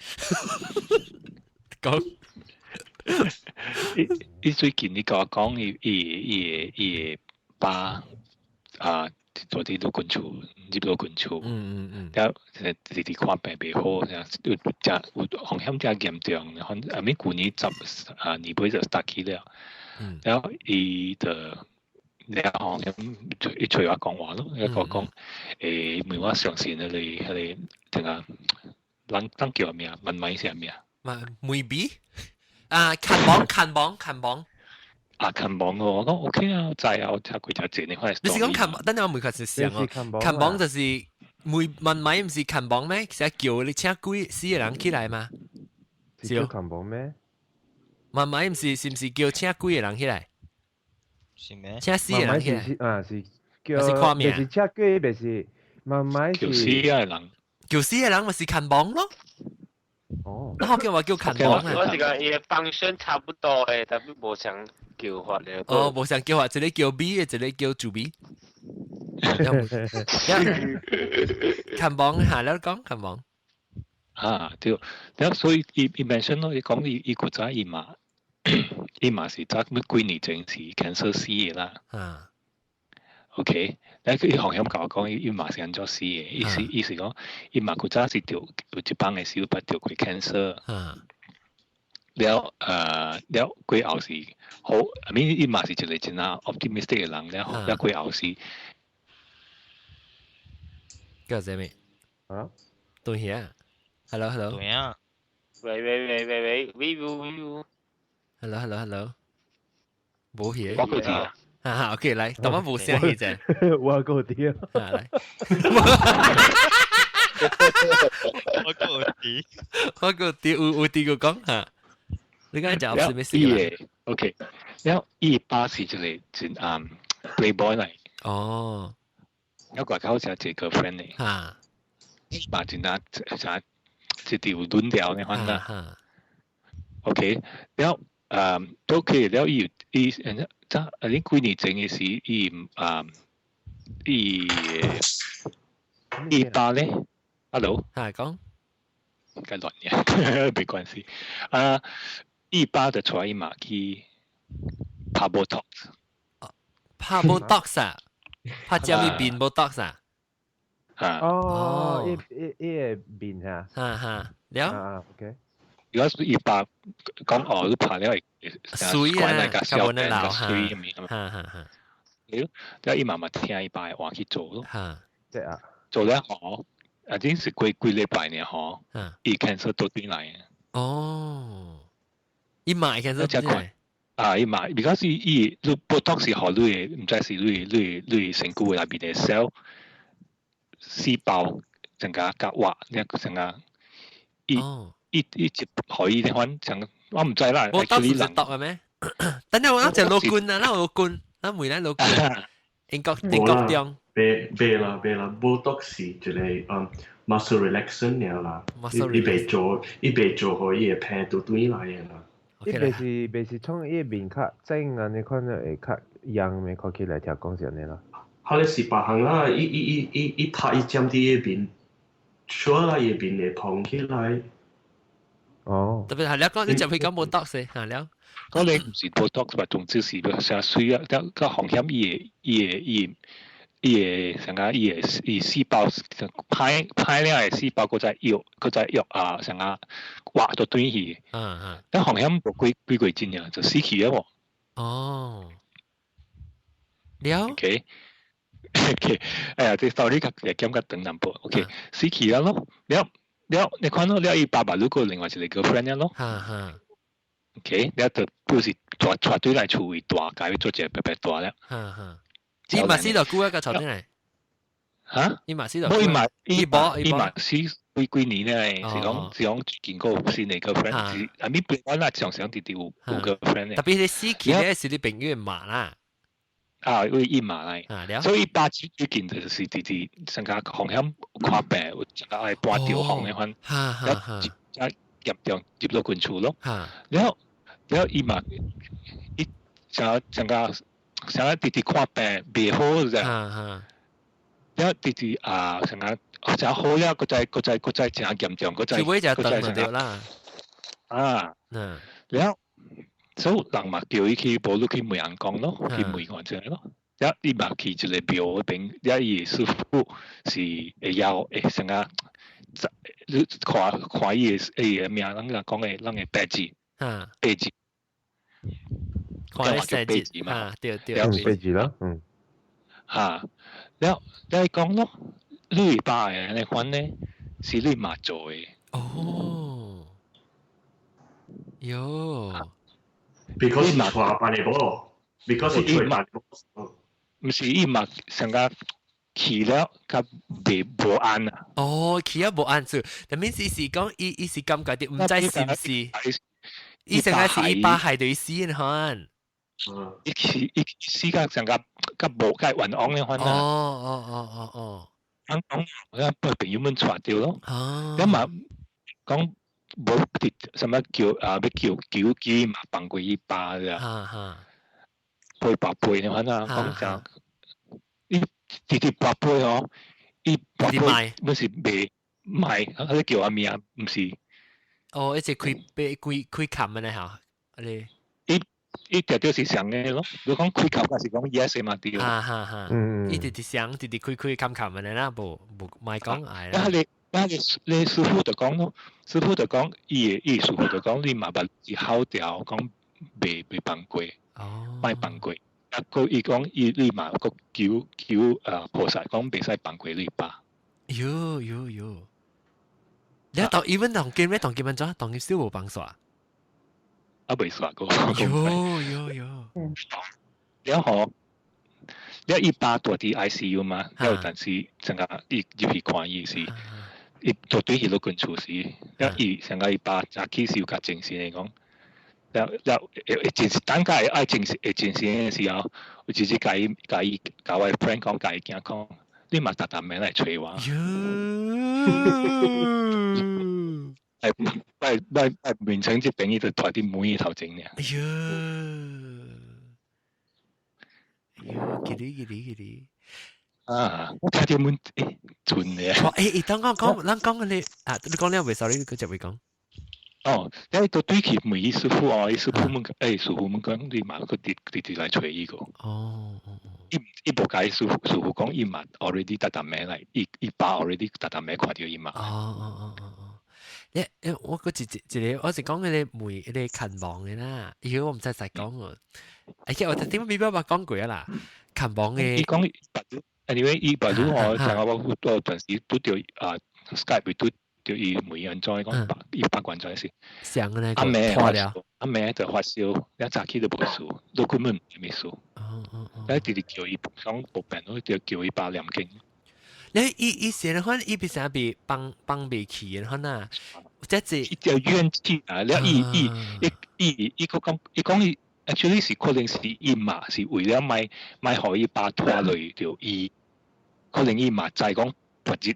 講。伊最近伊共我講，伊伊爸啊，做佇老君厝，入老君厝，了直直看病袂好，有誠有風險誠嚴重，反正啊咪舊年十啊年尾就 start 起了，了伊就了吼，伊揣我講話咯，伊共我講，因為我相信彼個這個人叫咩啊？問米是咩啊？梅比啊，牽網牽網牽網。啊，牽網哦，我講 OK 啊，知啊，我聽過只這你看。你是講牽網？等陣我問佢是啥哦？牽網就是梅問米毋是牽網咩？是叫你請鬼死個人起來嗎？是叫牽網咩？問米毋是是毋是叫請鬼個人起來？是咩？請死個人起來。啊，是叫。是看命。是請鬼，袂是問米是。叫死個人。叫死個人咪是牽網咯。哦。那我叫我叫牽網啊。我是講伊個 function 差不多的，tapi 無相叫法咧。哦，無相叫法，一個叫 B 的，一個叫主 B。牽網下了講牽網。啊，對，了所以伊 mention 咯，伊講伊古早伊嘛是早幾年前是 cancer 死的啦。啊。 OK，了佢伊風險共我講，伊嘛是按怎死的？意思講，伊嘛古早是著有一擺的時有捌著過 cancer。了了過後是好，I mean 伊嘛是一個真啊 optimistic 的人，了了過後是叫啥物？啊？對遐？Hello hello。對啊。喂喂喂喂喂，喂喂喂。 Hello hello hello。無去。我閣佇啊。哈哈，OK，來，當我無聲去啫。我閣佇啊。來。我閣佇。我閣佇，有佇閣講哈。你剛才講是咩事？OK，了伊爸是一個真啊 playboy 來。哦。我個好似一個 girlfriend 呢。哈。嘛真啊，啥一條論調呢，反正。OK，了都可以了，伊伊早啊，你幾年前的時，伊啊伊伊爸咧，Hello，係講，該亂嘅，沒關係。啊，伊爸就帶伊嘛去拍 Botox，拍 Botox 啊，拍遮物面 Botox 啊？啊，哦，伊伊伊個面嚇，哈哈，了，啊，OK。如果是伊爸講哦，你拍了會水啊，較無那老水咁哈哈哈。了，伊媽媽聽伊爸的話去做咯。哈，對啊，做了吼，啊，真是過幾禮拜呢吼，伊 cancer 倒轉來。哦，伊嘛 cancer 轉來。啊，伊嘛，because 伊你 Botox 是予你的，毋知是你身軀內面的 cell 細胞增加較活，你增加伊。伊伊一予伊反正我毋知啦。我當時是毒嘅咩？等陣我諗就老官啊，咱老官，咱每咱老官，英國中。別別啦別啦，Botox 是一個muscle relaxant 爾啦，伊袂做伊袂做予伊的病都轉來的啦。伊袂是創伊面較正啊，你看會較樣咩？看起來聽講是按呢啦。佢咧是別項啦，伊伊伊伊伊拍伊佔佇伊面，出來伊面會膨起來。哦。特別係你講，你就會講冇 botox 嚇了。嗰你唔是 botox，嘛，總之是成水啊，個個風險伊會伊會伊伊會成個伊會伊細胞歹歹了的細胞，閣再藥閣再藥啊，成個挖到斷去。但風險無幾幾過真啊，就死去啊喎。哦。了。 OK。OK，哎呀，這 story 較會減較長淡薄。OK，死去啊咯，了了，你看到了伊爸爸如果另外一個 girlfriend 咯。哈哈。 OK，了就不是帶帶對來厝位大，共伊做一個白白大了。哈哈。伊嘛死到久啊，個帶轉來。嚇？伊嘛死到。無伊嘛伊無伊嘛死幾幾年咧，是講是講最近個有新的 girlfriend，是啊咪別我啦，常常直直有有 girlfriend 嘅。特別你死去咧是你朋友媽啦。啊，為伊媽來，所以爸最近就是直直成個風險看病，有成個愛搬調房的款，一一入入入到近厝咯。然後然後伊嘛，伊成成個成個直直看病袂好啫。然後直直啊，成個成好了，閣再閣再閣再誠嚴重，閣再閣再成個啦。啊，然後。所以人嘛叫伊去，無你去問人講咯，去問看者咯。一伊嘛去一個廟邊，了伊的師傅是會曉會啥個，你看看伊的伊的名，咱人講的咱的八字，八字，看伊八字嘛，對對，八字啦，嗯，嚇，了了伊講咯，你爸的按呢款呢，是你媽做的。哦，喲。 Because 伊帶辦的無，because 伊帶辦的無，毋是伊嘛成個去了，較袂無安啊。哦，去了無安住，但面是是講伊伊是感覺著毋知是毋是，伊成個是伊爸害著伊死的款。伊去伊死甲成個較無較冤枉的款啊。哦哦哦哦哦。講講，我被朋友們帶著咯。哦。咁嘛講。無佇啥物叫啊？欲叫求救嘛，放過伊爸咋？陪跋杯的款啊，講誠，伊直直跋杯哦，伊跋杯毋是袂賣，啊你叫啥名？毋是。哦，一直開杯開開冚的咧嚇，你。伊伊定著是上的咯，你講開冚還是講 yes 嘛對。哈哈哈，伊直直上，直直開開冚冚的啦，無無莫講愛啦。啊你。啊！你你師傅就講咯，師傅就講，伊的伊師傅就講，你嘛捌是好調，講袂袂放過，莫放過。啊，閣伊講伊你嘛閣求求菩薩講袂使放過你爸。喲喲喲！你當 even 當今咩當今安怎？當今燒無放煞？啊，未煞過。喲喲喲！了後，了伊爸蹛佇 ICU 嘛，了但是成個伊入去看伊是。伊絕對去老近厝時，了伊上個伊爸早起是有較精神的講，了了會會精神，等下會愛精神會精神的時候，有直接共伊共伊共我 friend 講，共伊囝講，你嘛逐逐暝來揣我。來來來來，眠床這邊伊就蹛佇門伊頭前爾。哎喲，哎喲，吉哩吉哩吉哩。啊！我聽到阮欸準的。哦，欸，欸，等我講，咱講你啊，你講了未？Sorry，佢就會講。哦，你都對去問伊師傅哦，伊師傅問，欸，師傅問講你嘛，閣直直直來揣伊個。哦。伊伊無共伊師傅師傅講，伊嘛 already 逐逐暝來，伊伊爸 already 逐逐暝看著伊嘛。哦哦哦哦哦。你欸，我閣一一一個，我是講彼個問彼個牽亡的啦，伊個我毋知使講哦。哎呀，我頂尾捌捌講過啦，牽亡的。伊講。Anyway，伊別如我上個我我陣時拄著啊 Skype 拄著伊問按怎講，伊八關怎是。上個阿暝發燒，阿暝就發燒，一早起都無事，都根本毋事。哦哦哦。一直直叫伊講無病，都就叫伊爸念經。你伊伊是款伊比啥比放放袂去的款啊？這是伊條怨氣啊！了伊伊伊伊伊閣講，伊講伊。Actually 是可能是伊嘛是為了莫莫予伊爸拖累著伊。可能伊嘛知講別日，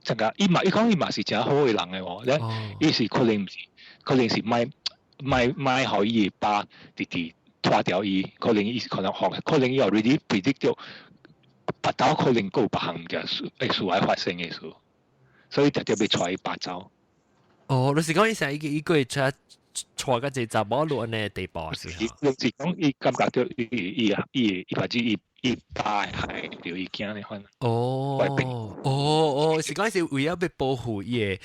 這個伊嘛伊講伊嘛是誠好的人的喎，咧伊是可能毋是，可能是莫莫莫予伊的爸直直拖掉伊，可能伊可能可能伊 already predict 著，腹肚可能閣有別項物件事會事愛發生的事，所以特別欲帶伊爸走。哦，你是講伊成伊伊個會出帶個一查某落按呢地步是？伊就是講伊感覺著伊伊伊伊或者伊伊爸害著伊囝呢款。哦哦哦，是講是為了欲保護伊的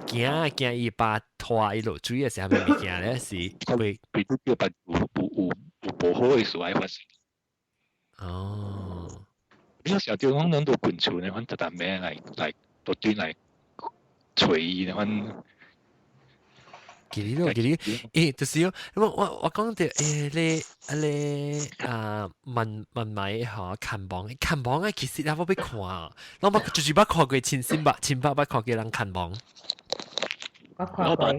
囝，驚伊爸拖伊落水的啥物物件咧，是會比如叫別有有有有無好的事愛發生。哦，你有時候講咱都滾厝呢，反逐逐暝來來都對來揣伊呢，反。記得咯，記得，就是我我我講著，你啊你啊問問咪嚇看榜，看榜啊，其實我欲看，我捌就是捌看過親身捌親捌捌看過人看榜。我看過。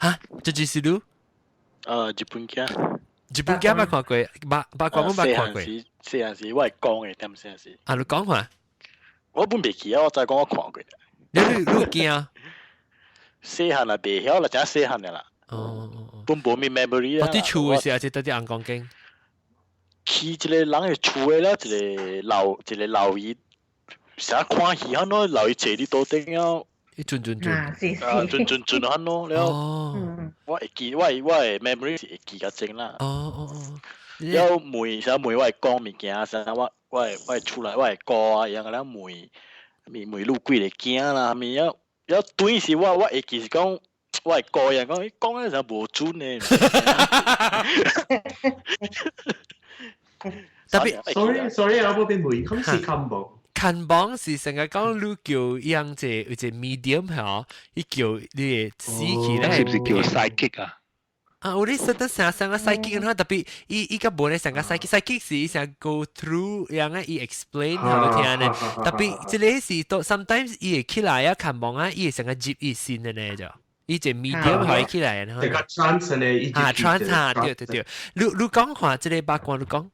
嚇，這就是你？日本囝。日本囝捌看過，捌捌看捌看過。細漢時我會講的，點細漢時。啊，你講看。我本袂記啊，我知講我看過。你你你驚？細漢啊，袂曉啦，真細漢的啦。哦，本無咩 memory 啦。我佇厝的時候，是佇尪公間。去一個人的厝的了，一個老一個老姨，成日看戲按怎，老姨坐佇桌頂了。伊轉轉轉。啊，是是。啊，轉轉轉按怎了。我會記，我我的 memory 是會記較清啦。哦哦哦。了問啥問我會講物件，啥我我會我會出來我會顧啊，樣個了問，問問你幾个囝啦，物了。了對是我我會記是講，我會顧人講，伊講的啥無準的。特別，sorry sorry 啊，我變問，咁是看榜？看榜是成日講你叫樣子有一個 medium 嗬，伊叫你的死去咧，是毋是叫 psychic 啊？啊，有你識得成成個 psychic 咁，特別伊伊個無咧成個 psychic，psychic 是伊成 go through 樣個伊 explain 予你聽呢。特別這個是到 sometimes 伊會起來啊，看望啊，伊會成個入伊心的呢就，伊這 medium 予伊起來啊。這個 trance 呢，伊啊 trance 啊，對對對。你你講看這個八卦，你講，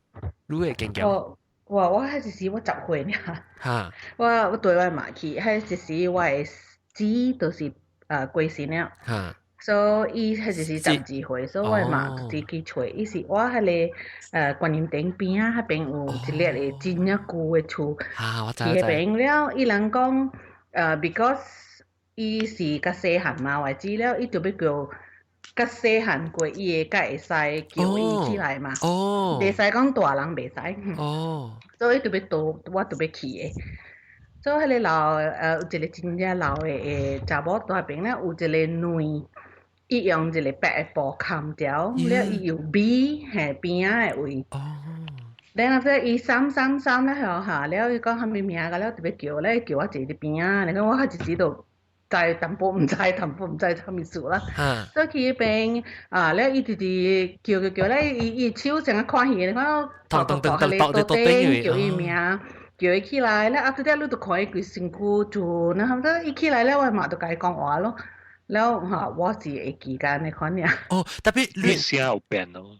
你會經驗。我我我彼一時我10歲爾。哈。我我綴我媽去，彼一時我的姊就是過身了。哈。所以伊彼一時12歲，所以我媽就是去揣伊是我彼個觀音殿邊仔彼邊有一粒個真正舊的厝，去彼邊了，伊人講because 伊是較細漢嘛，我姊了，伊就欲叫較細漢過伊的，才會使叫伊起來嘛。袂使講大人袂使。所以伊就欲倒，我就欲去的。所以彼個老有一個真正老的的查某佇彼邊咧，有一個女。伊用一個白的布冚著，了伊又米嘿邊仔的位。然後伊三三三咧吼哈，了伊講啥物名個了，特別叫咧叫我坐佇邊仔，你講我彼一時就知淡薄毋知，淡薄毋知啥物事啦。所以去彼邊啊，了伊直直叫叫叫咧，伊伊手成日看戲，你看咚咚咚咚咚咚叫伊名，叫伊起來，了後仔你就看伊規身軀轉，然後伊起來了，我嘛就共伊講話咯。了哈，我是會記得按呢款爾。哦，特別你聲有變咯？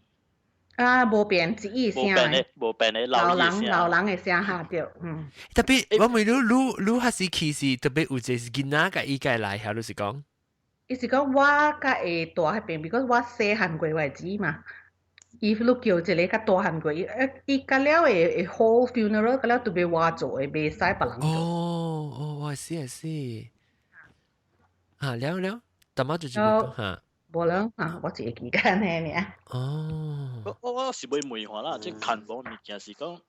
啊，無變，是伊聲。無變的，無變的，老人老人的聲哈對，嗯。特別我問你，你你彼時去是特別有一個是囡仔共伊共來，還是講？伊是講我較會蹛彼邊，because 我細漢過我姊嘛。伊你叫一個較大漢過，伊伊甲了會 whole funeral 甲了都欲我做的，袂使別人做。哦哦，我是是。啊，了了，淡仔就是哈。無啦，啊，我是會記得按呢爾。哦。我我我是欲問看啦，這牽亡物件是講，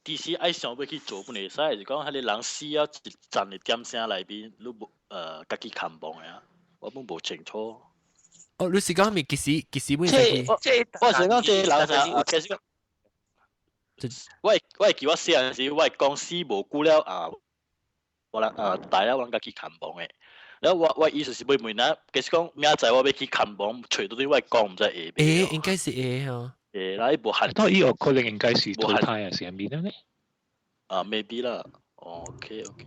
其實愛想欲去做本會使，是講彼個人死啊，一站的點聲內面，你無家己牽亡的啊，我本無清楚。哦，你是講咪其實其實本這我是講這人啥，其實講，我我會記我細漢時，我會講死無久了啊，我人大了我人家己牽亡的。然後我我意思是欲問啦，其實講明仔載我欲去牽亡，揣到底我講毋知會會，應該是會吼。會啦，伊無限。到伊有可能應該是淘汰啊，是啥物呢？啊，maybe 啦。OK OK。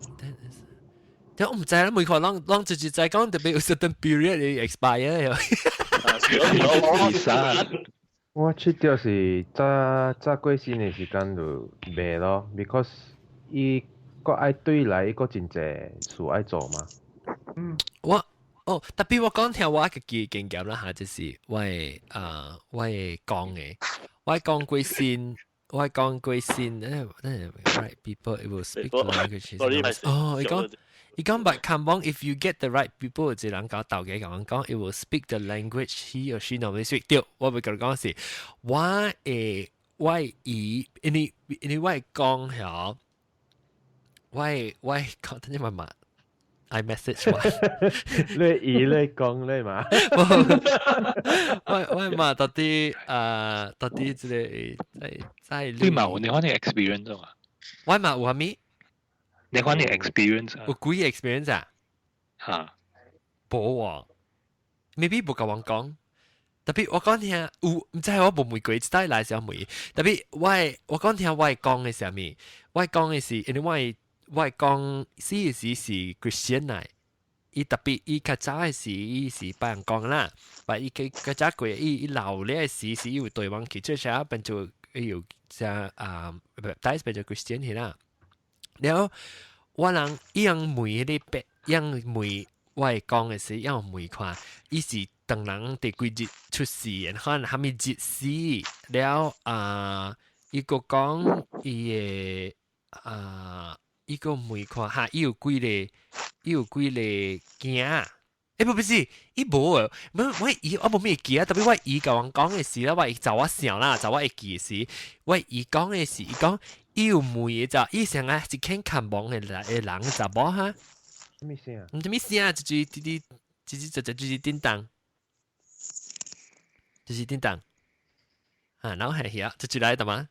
但我毋知啦，每個人攏就是知講特別有 certain period 會 expire。我覺得是早早過身的時間就袂咯，because 伊閣愛對來，伊閣真濟事愛做嘛。嗯，我哦，特別我講聽我家己的經驗啦嚇，就是我的啊，我的講的，我講過身，我講過先，right people it will speak the language。哦，伊講伊講，but 看幫 if you get the right people，一人講頭家講講，it will speak the language he or she normally speak。對，我會共你講是，我會我伊，因為我會講曉，我講，等陣慢慢。I message 我，你伊你講你嘛？我嘛到底啊，到底這個在你嘛有你可能 experience 啊？我嘛有啥物？你可能 experience 有幾 experience 啊？嚇，無喎，maybe 無共我講，特別我講聽有，毋知我無問過，一代來時問，特別我講聽我講的是啥物？我講的是因為我講死時是 Christian 來，伊特別伊較早的時，伊是拜人講啦，但伊較早過伊伊老了時是伊有對望去，這下變做伊有只啊，baptize 變做 Christian 去啦。然後我人伊樣問彼個白，伊樣問我會講的是，伊樣問看，伊是當人第幾日出世，然後蝦米日死，了啊，伊閣講伊的啊。伊閣問看哈，伊有幾個，伊有幾個囝？欸，不是，伊無啊，無我伊我無咩記啊，特別我姨共我講的時啦，我就我想啦，就我會記時，我姨講的是，伊講伊有問的就，伊成日是肯看望的人的人查某哈？咩聲啊？毋知咩聲啊？就是滴滴，就是就是叮當，就是叮當。啊，然後係遐，就來的嘛。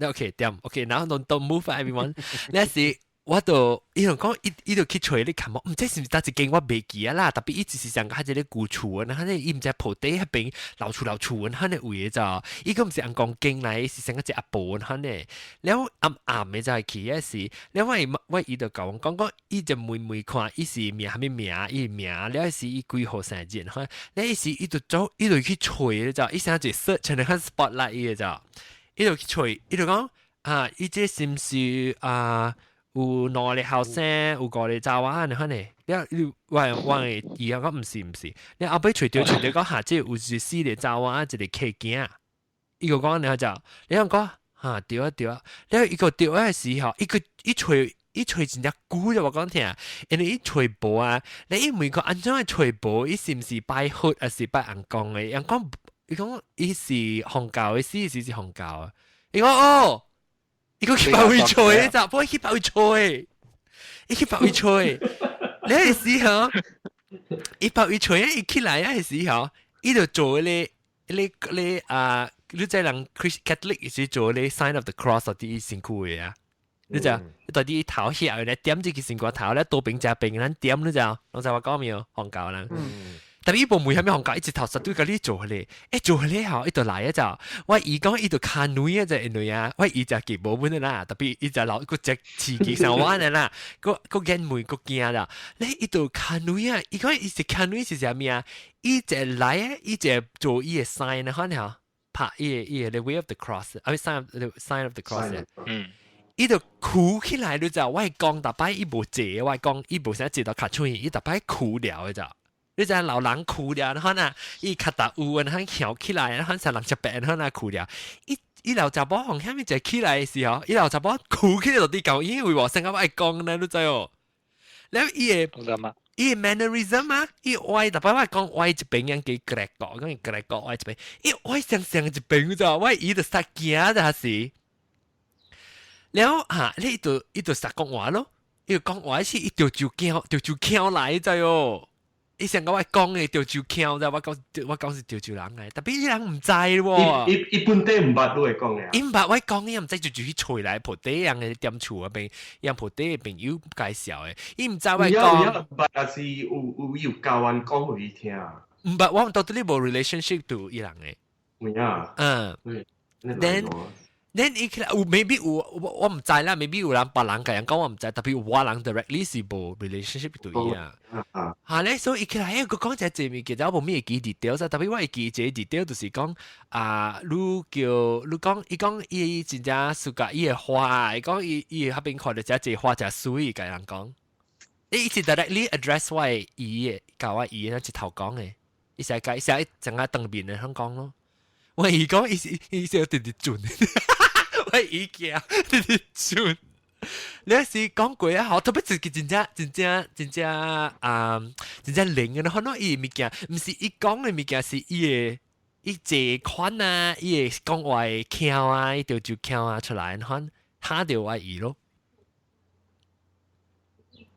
OK，點，OK，然後 don't move everyone。那是我就伊就講，伊伊就去揣你看無，毋知是毋是佗一間我袂記啊啦。特別伊只是上較一個舊厝，然後咧伊毋知鋪底彼邊老厝老厝，彼個位就，伊閣毋是尪公間來，是上個一阿婆彼呢。了暗暗的就去的時，了我伊就共我講講，伊就問問看，伊是名啥物名，伊名了是伊幾號生日，哈，了伊是伊就走，伊就去揣就，伊成一 search 那個 spotlight 伊就，伊就去揣，伊就講啊，伊這是毋是啊？有兩個後生，有五個查某按呢款呢？了，我我伊講毋是毋是，你後尾揣著揣著講下這有是四個查某，一個客囝。伊個講你就，你講哈對啊對啊，了伊個對啊時候，伊個伊揣伊揣真正久就我講聽，因為伊揣無啊，你伊問講按怎揣無？伊是毋是拜佛還是拜尪公的？尪公伊講伊是佛教的，是佛教啊。伊講哦。伊個去別位揣，就不去別位揣，伊去別位揣。你係時候，伊別位揣，伊起來啊時候，伊就做咧，你你啊，你知人 Christ Catholic 是做咧 sign of the cross 啲身軀的啊，你知？到底頭下咧點這個身軀頭咧多邊加邊，咱點你知？攏知我講沒有？佛教人。特別伊無問啥物佛教，伊一頭實對共你做咧，欸做咧吼，伊就來啊就，我姨講伊就牽女啊就因為啊，我姨就記無本啦，特別伊就老個隻刺激上我的啦，個個眼眉個驚啦，咧伊就牽女啊，伊講伊是牽女是啥物啊？伊就來啊，伊就做伊的 sign 可能吼，拍伊的 the way of the cross，啊 sign of the cross，伊就哭起來你就，我講逐擺伊無坐，我講伊無啥坐到較喙，伊逐擺哭了的就。你知老人哭了，然後呢，伊較大有，然後翹起來，然後成人一白，然後呢哭了。伊伊老查某從遐物一起來的時候，伊老查某哭起來就佇舊醫院喎，成個愛講呢，你知哦。了伊的伊的 mannerism 啊，伊歪逐擺我講歪一邊樣幾格個，講格個歪一邊，伊歪上上一邊咋，我伊就實驚就係。了哈，你就伊就實講話咯，伊就講話是伊就就驚，就就驚來知哦。伊上個我講的潮州腔，知我講我講是潮州人來，特別伊人毋知喎。伊伊本地毋捌你會講的。伊毋捌我講，伊毋知就就去揣來鋪底樣的踮厝嗰邊，讓鋪底的朋友介紹的，伊毋知我講。毋捌，還是有有有教阮講予伊聽。毋捌，我到底無 relationship 對伊人的。有影。嗯。Then 伊起來有 maybe 有我我毋知啦，maybe 有人別人共人講我毋知，特別我人 directly 是無 relationship 對伊啊。嚇咧，所以伊起來，欸，佢講一個物件，我無咩會記 detail 咋，特別我會記一個 detail 就是講啊，你叫你講，伊講伊真正暑假伊的花，伊講伊伊彼邊看著這個花誠媠，共人講。伊是 directly address 我的姨的，教我姨的一頭講的，伊成日伊成日整個當面的響講咯。我伊講伊是伊是直直轉，我伊驚直直轉。你是講過啊？好，特別是真正真正真正啊，真正靈嘅，可能伊物件，毋是伊講嘅物件，是伊嘅伊這款啊，伊嘅講話嘅腔啊，伊就就腔啊出來，可嚇到我伊咯。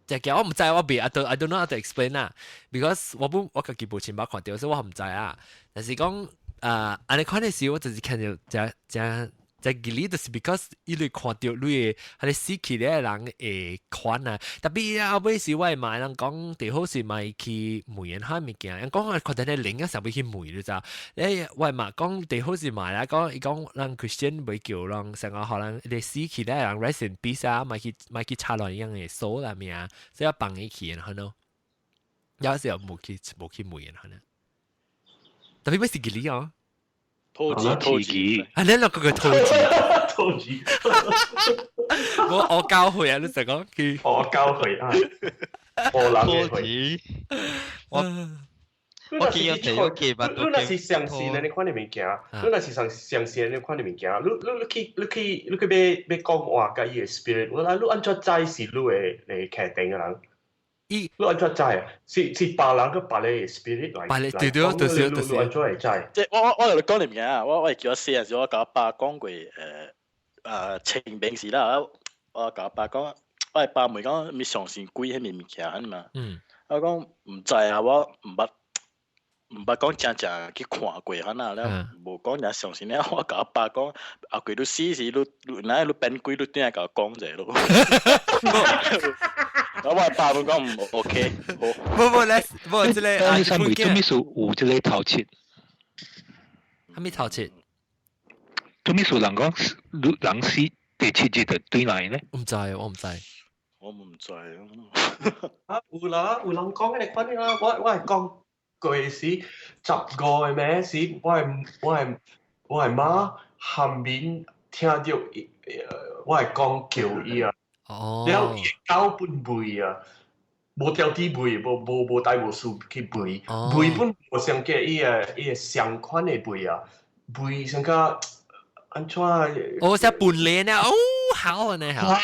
就叫我毋知，我未 I don't know how to explain 啦，because 我本我家己無親捌看到，所以我毋知啊。但是講啊，按呢款嘅時，我就是看到這這。在記裡就是 because 伊你看到你嘅，係你死去咧人會款啊。特別啊，後尾是我嘛人講，最好是莫去問人下物件，人講看到你靈啊，想欲去問你知？誒，我嘛講最好是莫啦，講伊講人 Christian 袂叫人成個可能你死去咧人 rest in peace 啊，莫去莫去插亂樣嘅數啦命，所以要放伊去然後喏，有時候無去無去問人可能，特別欲是記裡哦。兔子，兔子，啊！你兩個個兔子，兔子，我我教會啊！你成講佢，我教會啊，我兔子，我我見有睇有記吧，你若是相信呢款的物件，你若是相相信呢款的物件，你你你去你去你去欲欲講話佮伊的 spirit，我來你按怎知是你的來確定的人？伊你按怎知啊？是是別人佮別個 spirit 來，別個對對對對對，按怎會知？即我我我同你講你物件啊，我我會叫我細陣時，我共我爸講過誒誒清明時啦，我共我爸講，我爸問講咪相信鬼彼物物件嘛？嗯，我講毋知啊，我毋捌毋捌講正正去看過，可能了無講正相信了。我共我爸講，後鬼你死時，你你哪你變鬼，你轉來共我講者咯。我爸會講毋 OK，無無咧，無這個啊，你做咩事有這個頭七？啥物頭七？做咩事人講人死第七日就轉來呢？毋知，我毋知。我毋知啊，有啦，有人講嘅款啦，我我係講過時十五個暝時，我係我係我係媽下面聽到我係講叫伊啊。哦，了伊狗本吠啊，無條啲吠，無無無大無事去吠，吠本無相過伊個伊個相款的吠啊，吠像個按怎？哦，像半臉啊，哦，好呢，好，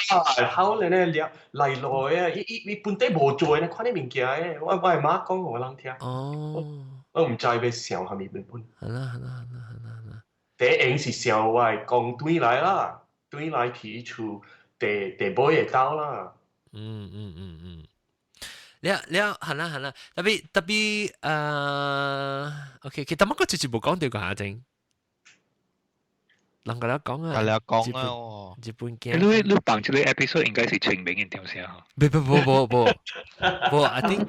好咧呢，來來來啊，伊伊伊本底無做呢款的物件的，我我的媽講予我人聽。哦，我毋知欲想啥物本本。好啦好啦好啦好啦。第一用是想我的公轉來啦，轉來去厝。第第尾會到啦。嗯嗯嗯嗯，了了，好啦好啦，特別特別呃，OK，其實乜個直接無講到個下正，人個了講啊，了講啊，日本鏡。你你放這個 episode 應該是清明嘅點先嗬？不不不不不不，阿丁，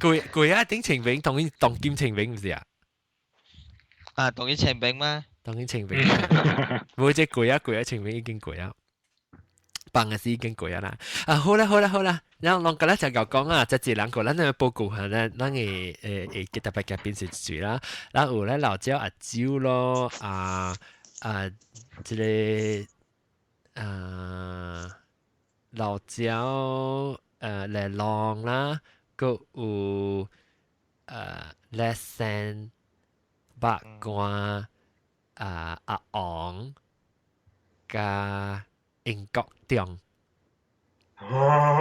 過過啊，頂清明，當當今清明毋是啊？啊，當今清明嗎？當今清明，無這過啊過啊清明已經過啊。放嘅時已經過啊啦！啊好啦好啦好啦，然後攏今日就講啊，這一人個咱嘅報告下咱咱嘅誒誒特別嘉賓是誰啦？然後有咧老趙阿周咯，啊啊，這個啊老趙誒來浪啦，閣有誒來生白瓜啊阿昂佮。英國中，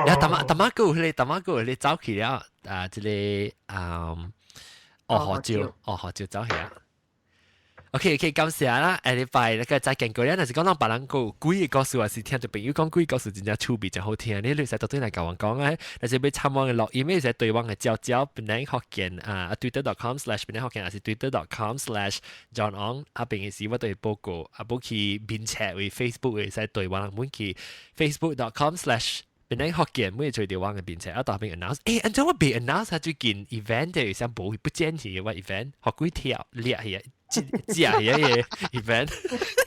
然後淡仔淡仔閣有彼個淡仔閣有彼個走去了啊！這個啊，哦學照，哦學照走去啊。OK OK，感謝啦！下禮拜那個再見過了，若是講咱別人閣有鬼个故事，還是聽著朋友講鬼故事真正趣味，真好聽。你會使倒轉來共阮講啊！若是欲參阮的錄音，會使對阮的招招檳城福建啊，twitter.com/檳城福建，還是 twitter.com/John Ong 啊，平時我都會報告，啊，無去面冊為 Facebook 會使對阮人阮去 facebook.com/ 檳城福建，每揣著阮的面冊啊，當邊 announce，欸，按怎我未 announce 啊？最近 event 的啥無不見去我 event，予鬼跳掠去啊！這這個 event，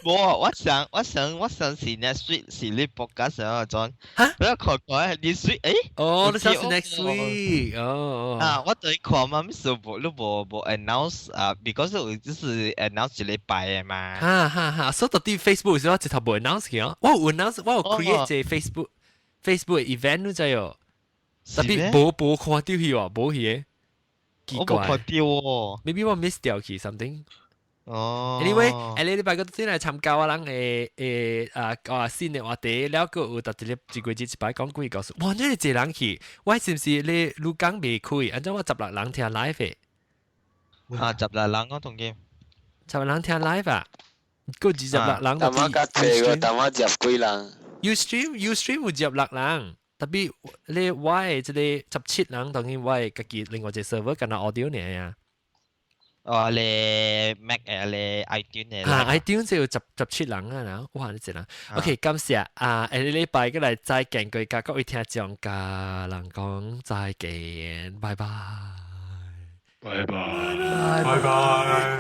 無，我想我想我想是 next week 是你 podcast 嗰種，嚇，我看看 next week，誒，哦，你想是 next week，哦，啊，我對看嘛，咩事無，你無無 announce 啊，because 有就是 announce 一禮拜的嘛，哈哈哈，所以到底 Facebook 是我直頭無 announce 去哦，我有 announce，我有 create 一個 Facebook Facebook event 你知哦，特別無無看到去哦，無去的，奇怪，我無看到哦，maybe 我 miss 掉去 something。哦。 Anyway，下禮拜個先來參加我人嘅誒啊啊新的話題，了個有特一一個月一擺講鬼故事。哇！你這人去，我是毋是你愈講袂開？按怎我16人聽 live 的？啊，16人我同見。16人聽 live 啊？個26人。淡仔較濟個，淡仔入幾人？Ustream 有26人，特別你我的這個17人，當然我的家己另外一個 server 敢若 audio 爾啊。哦，你 Mac 誒，你 iTunes 嘅。啊，iTunes 就有17人啊，哇，你一人。OK，感謝啊，下禮拜過來再見，各各位聽眾佮人講再見，拜拜。拜拜。拜拜。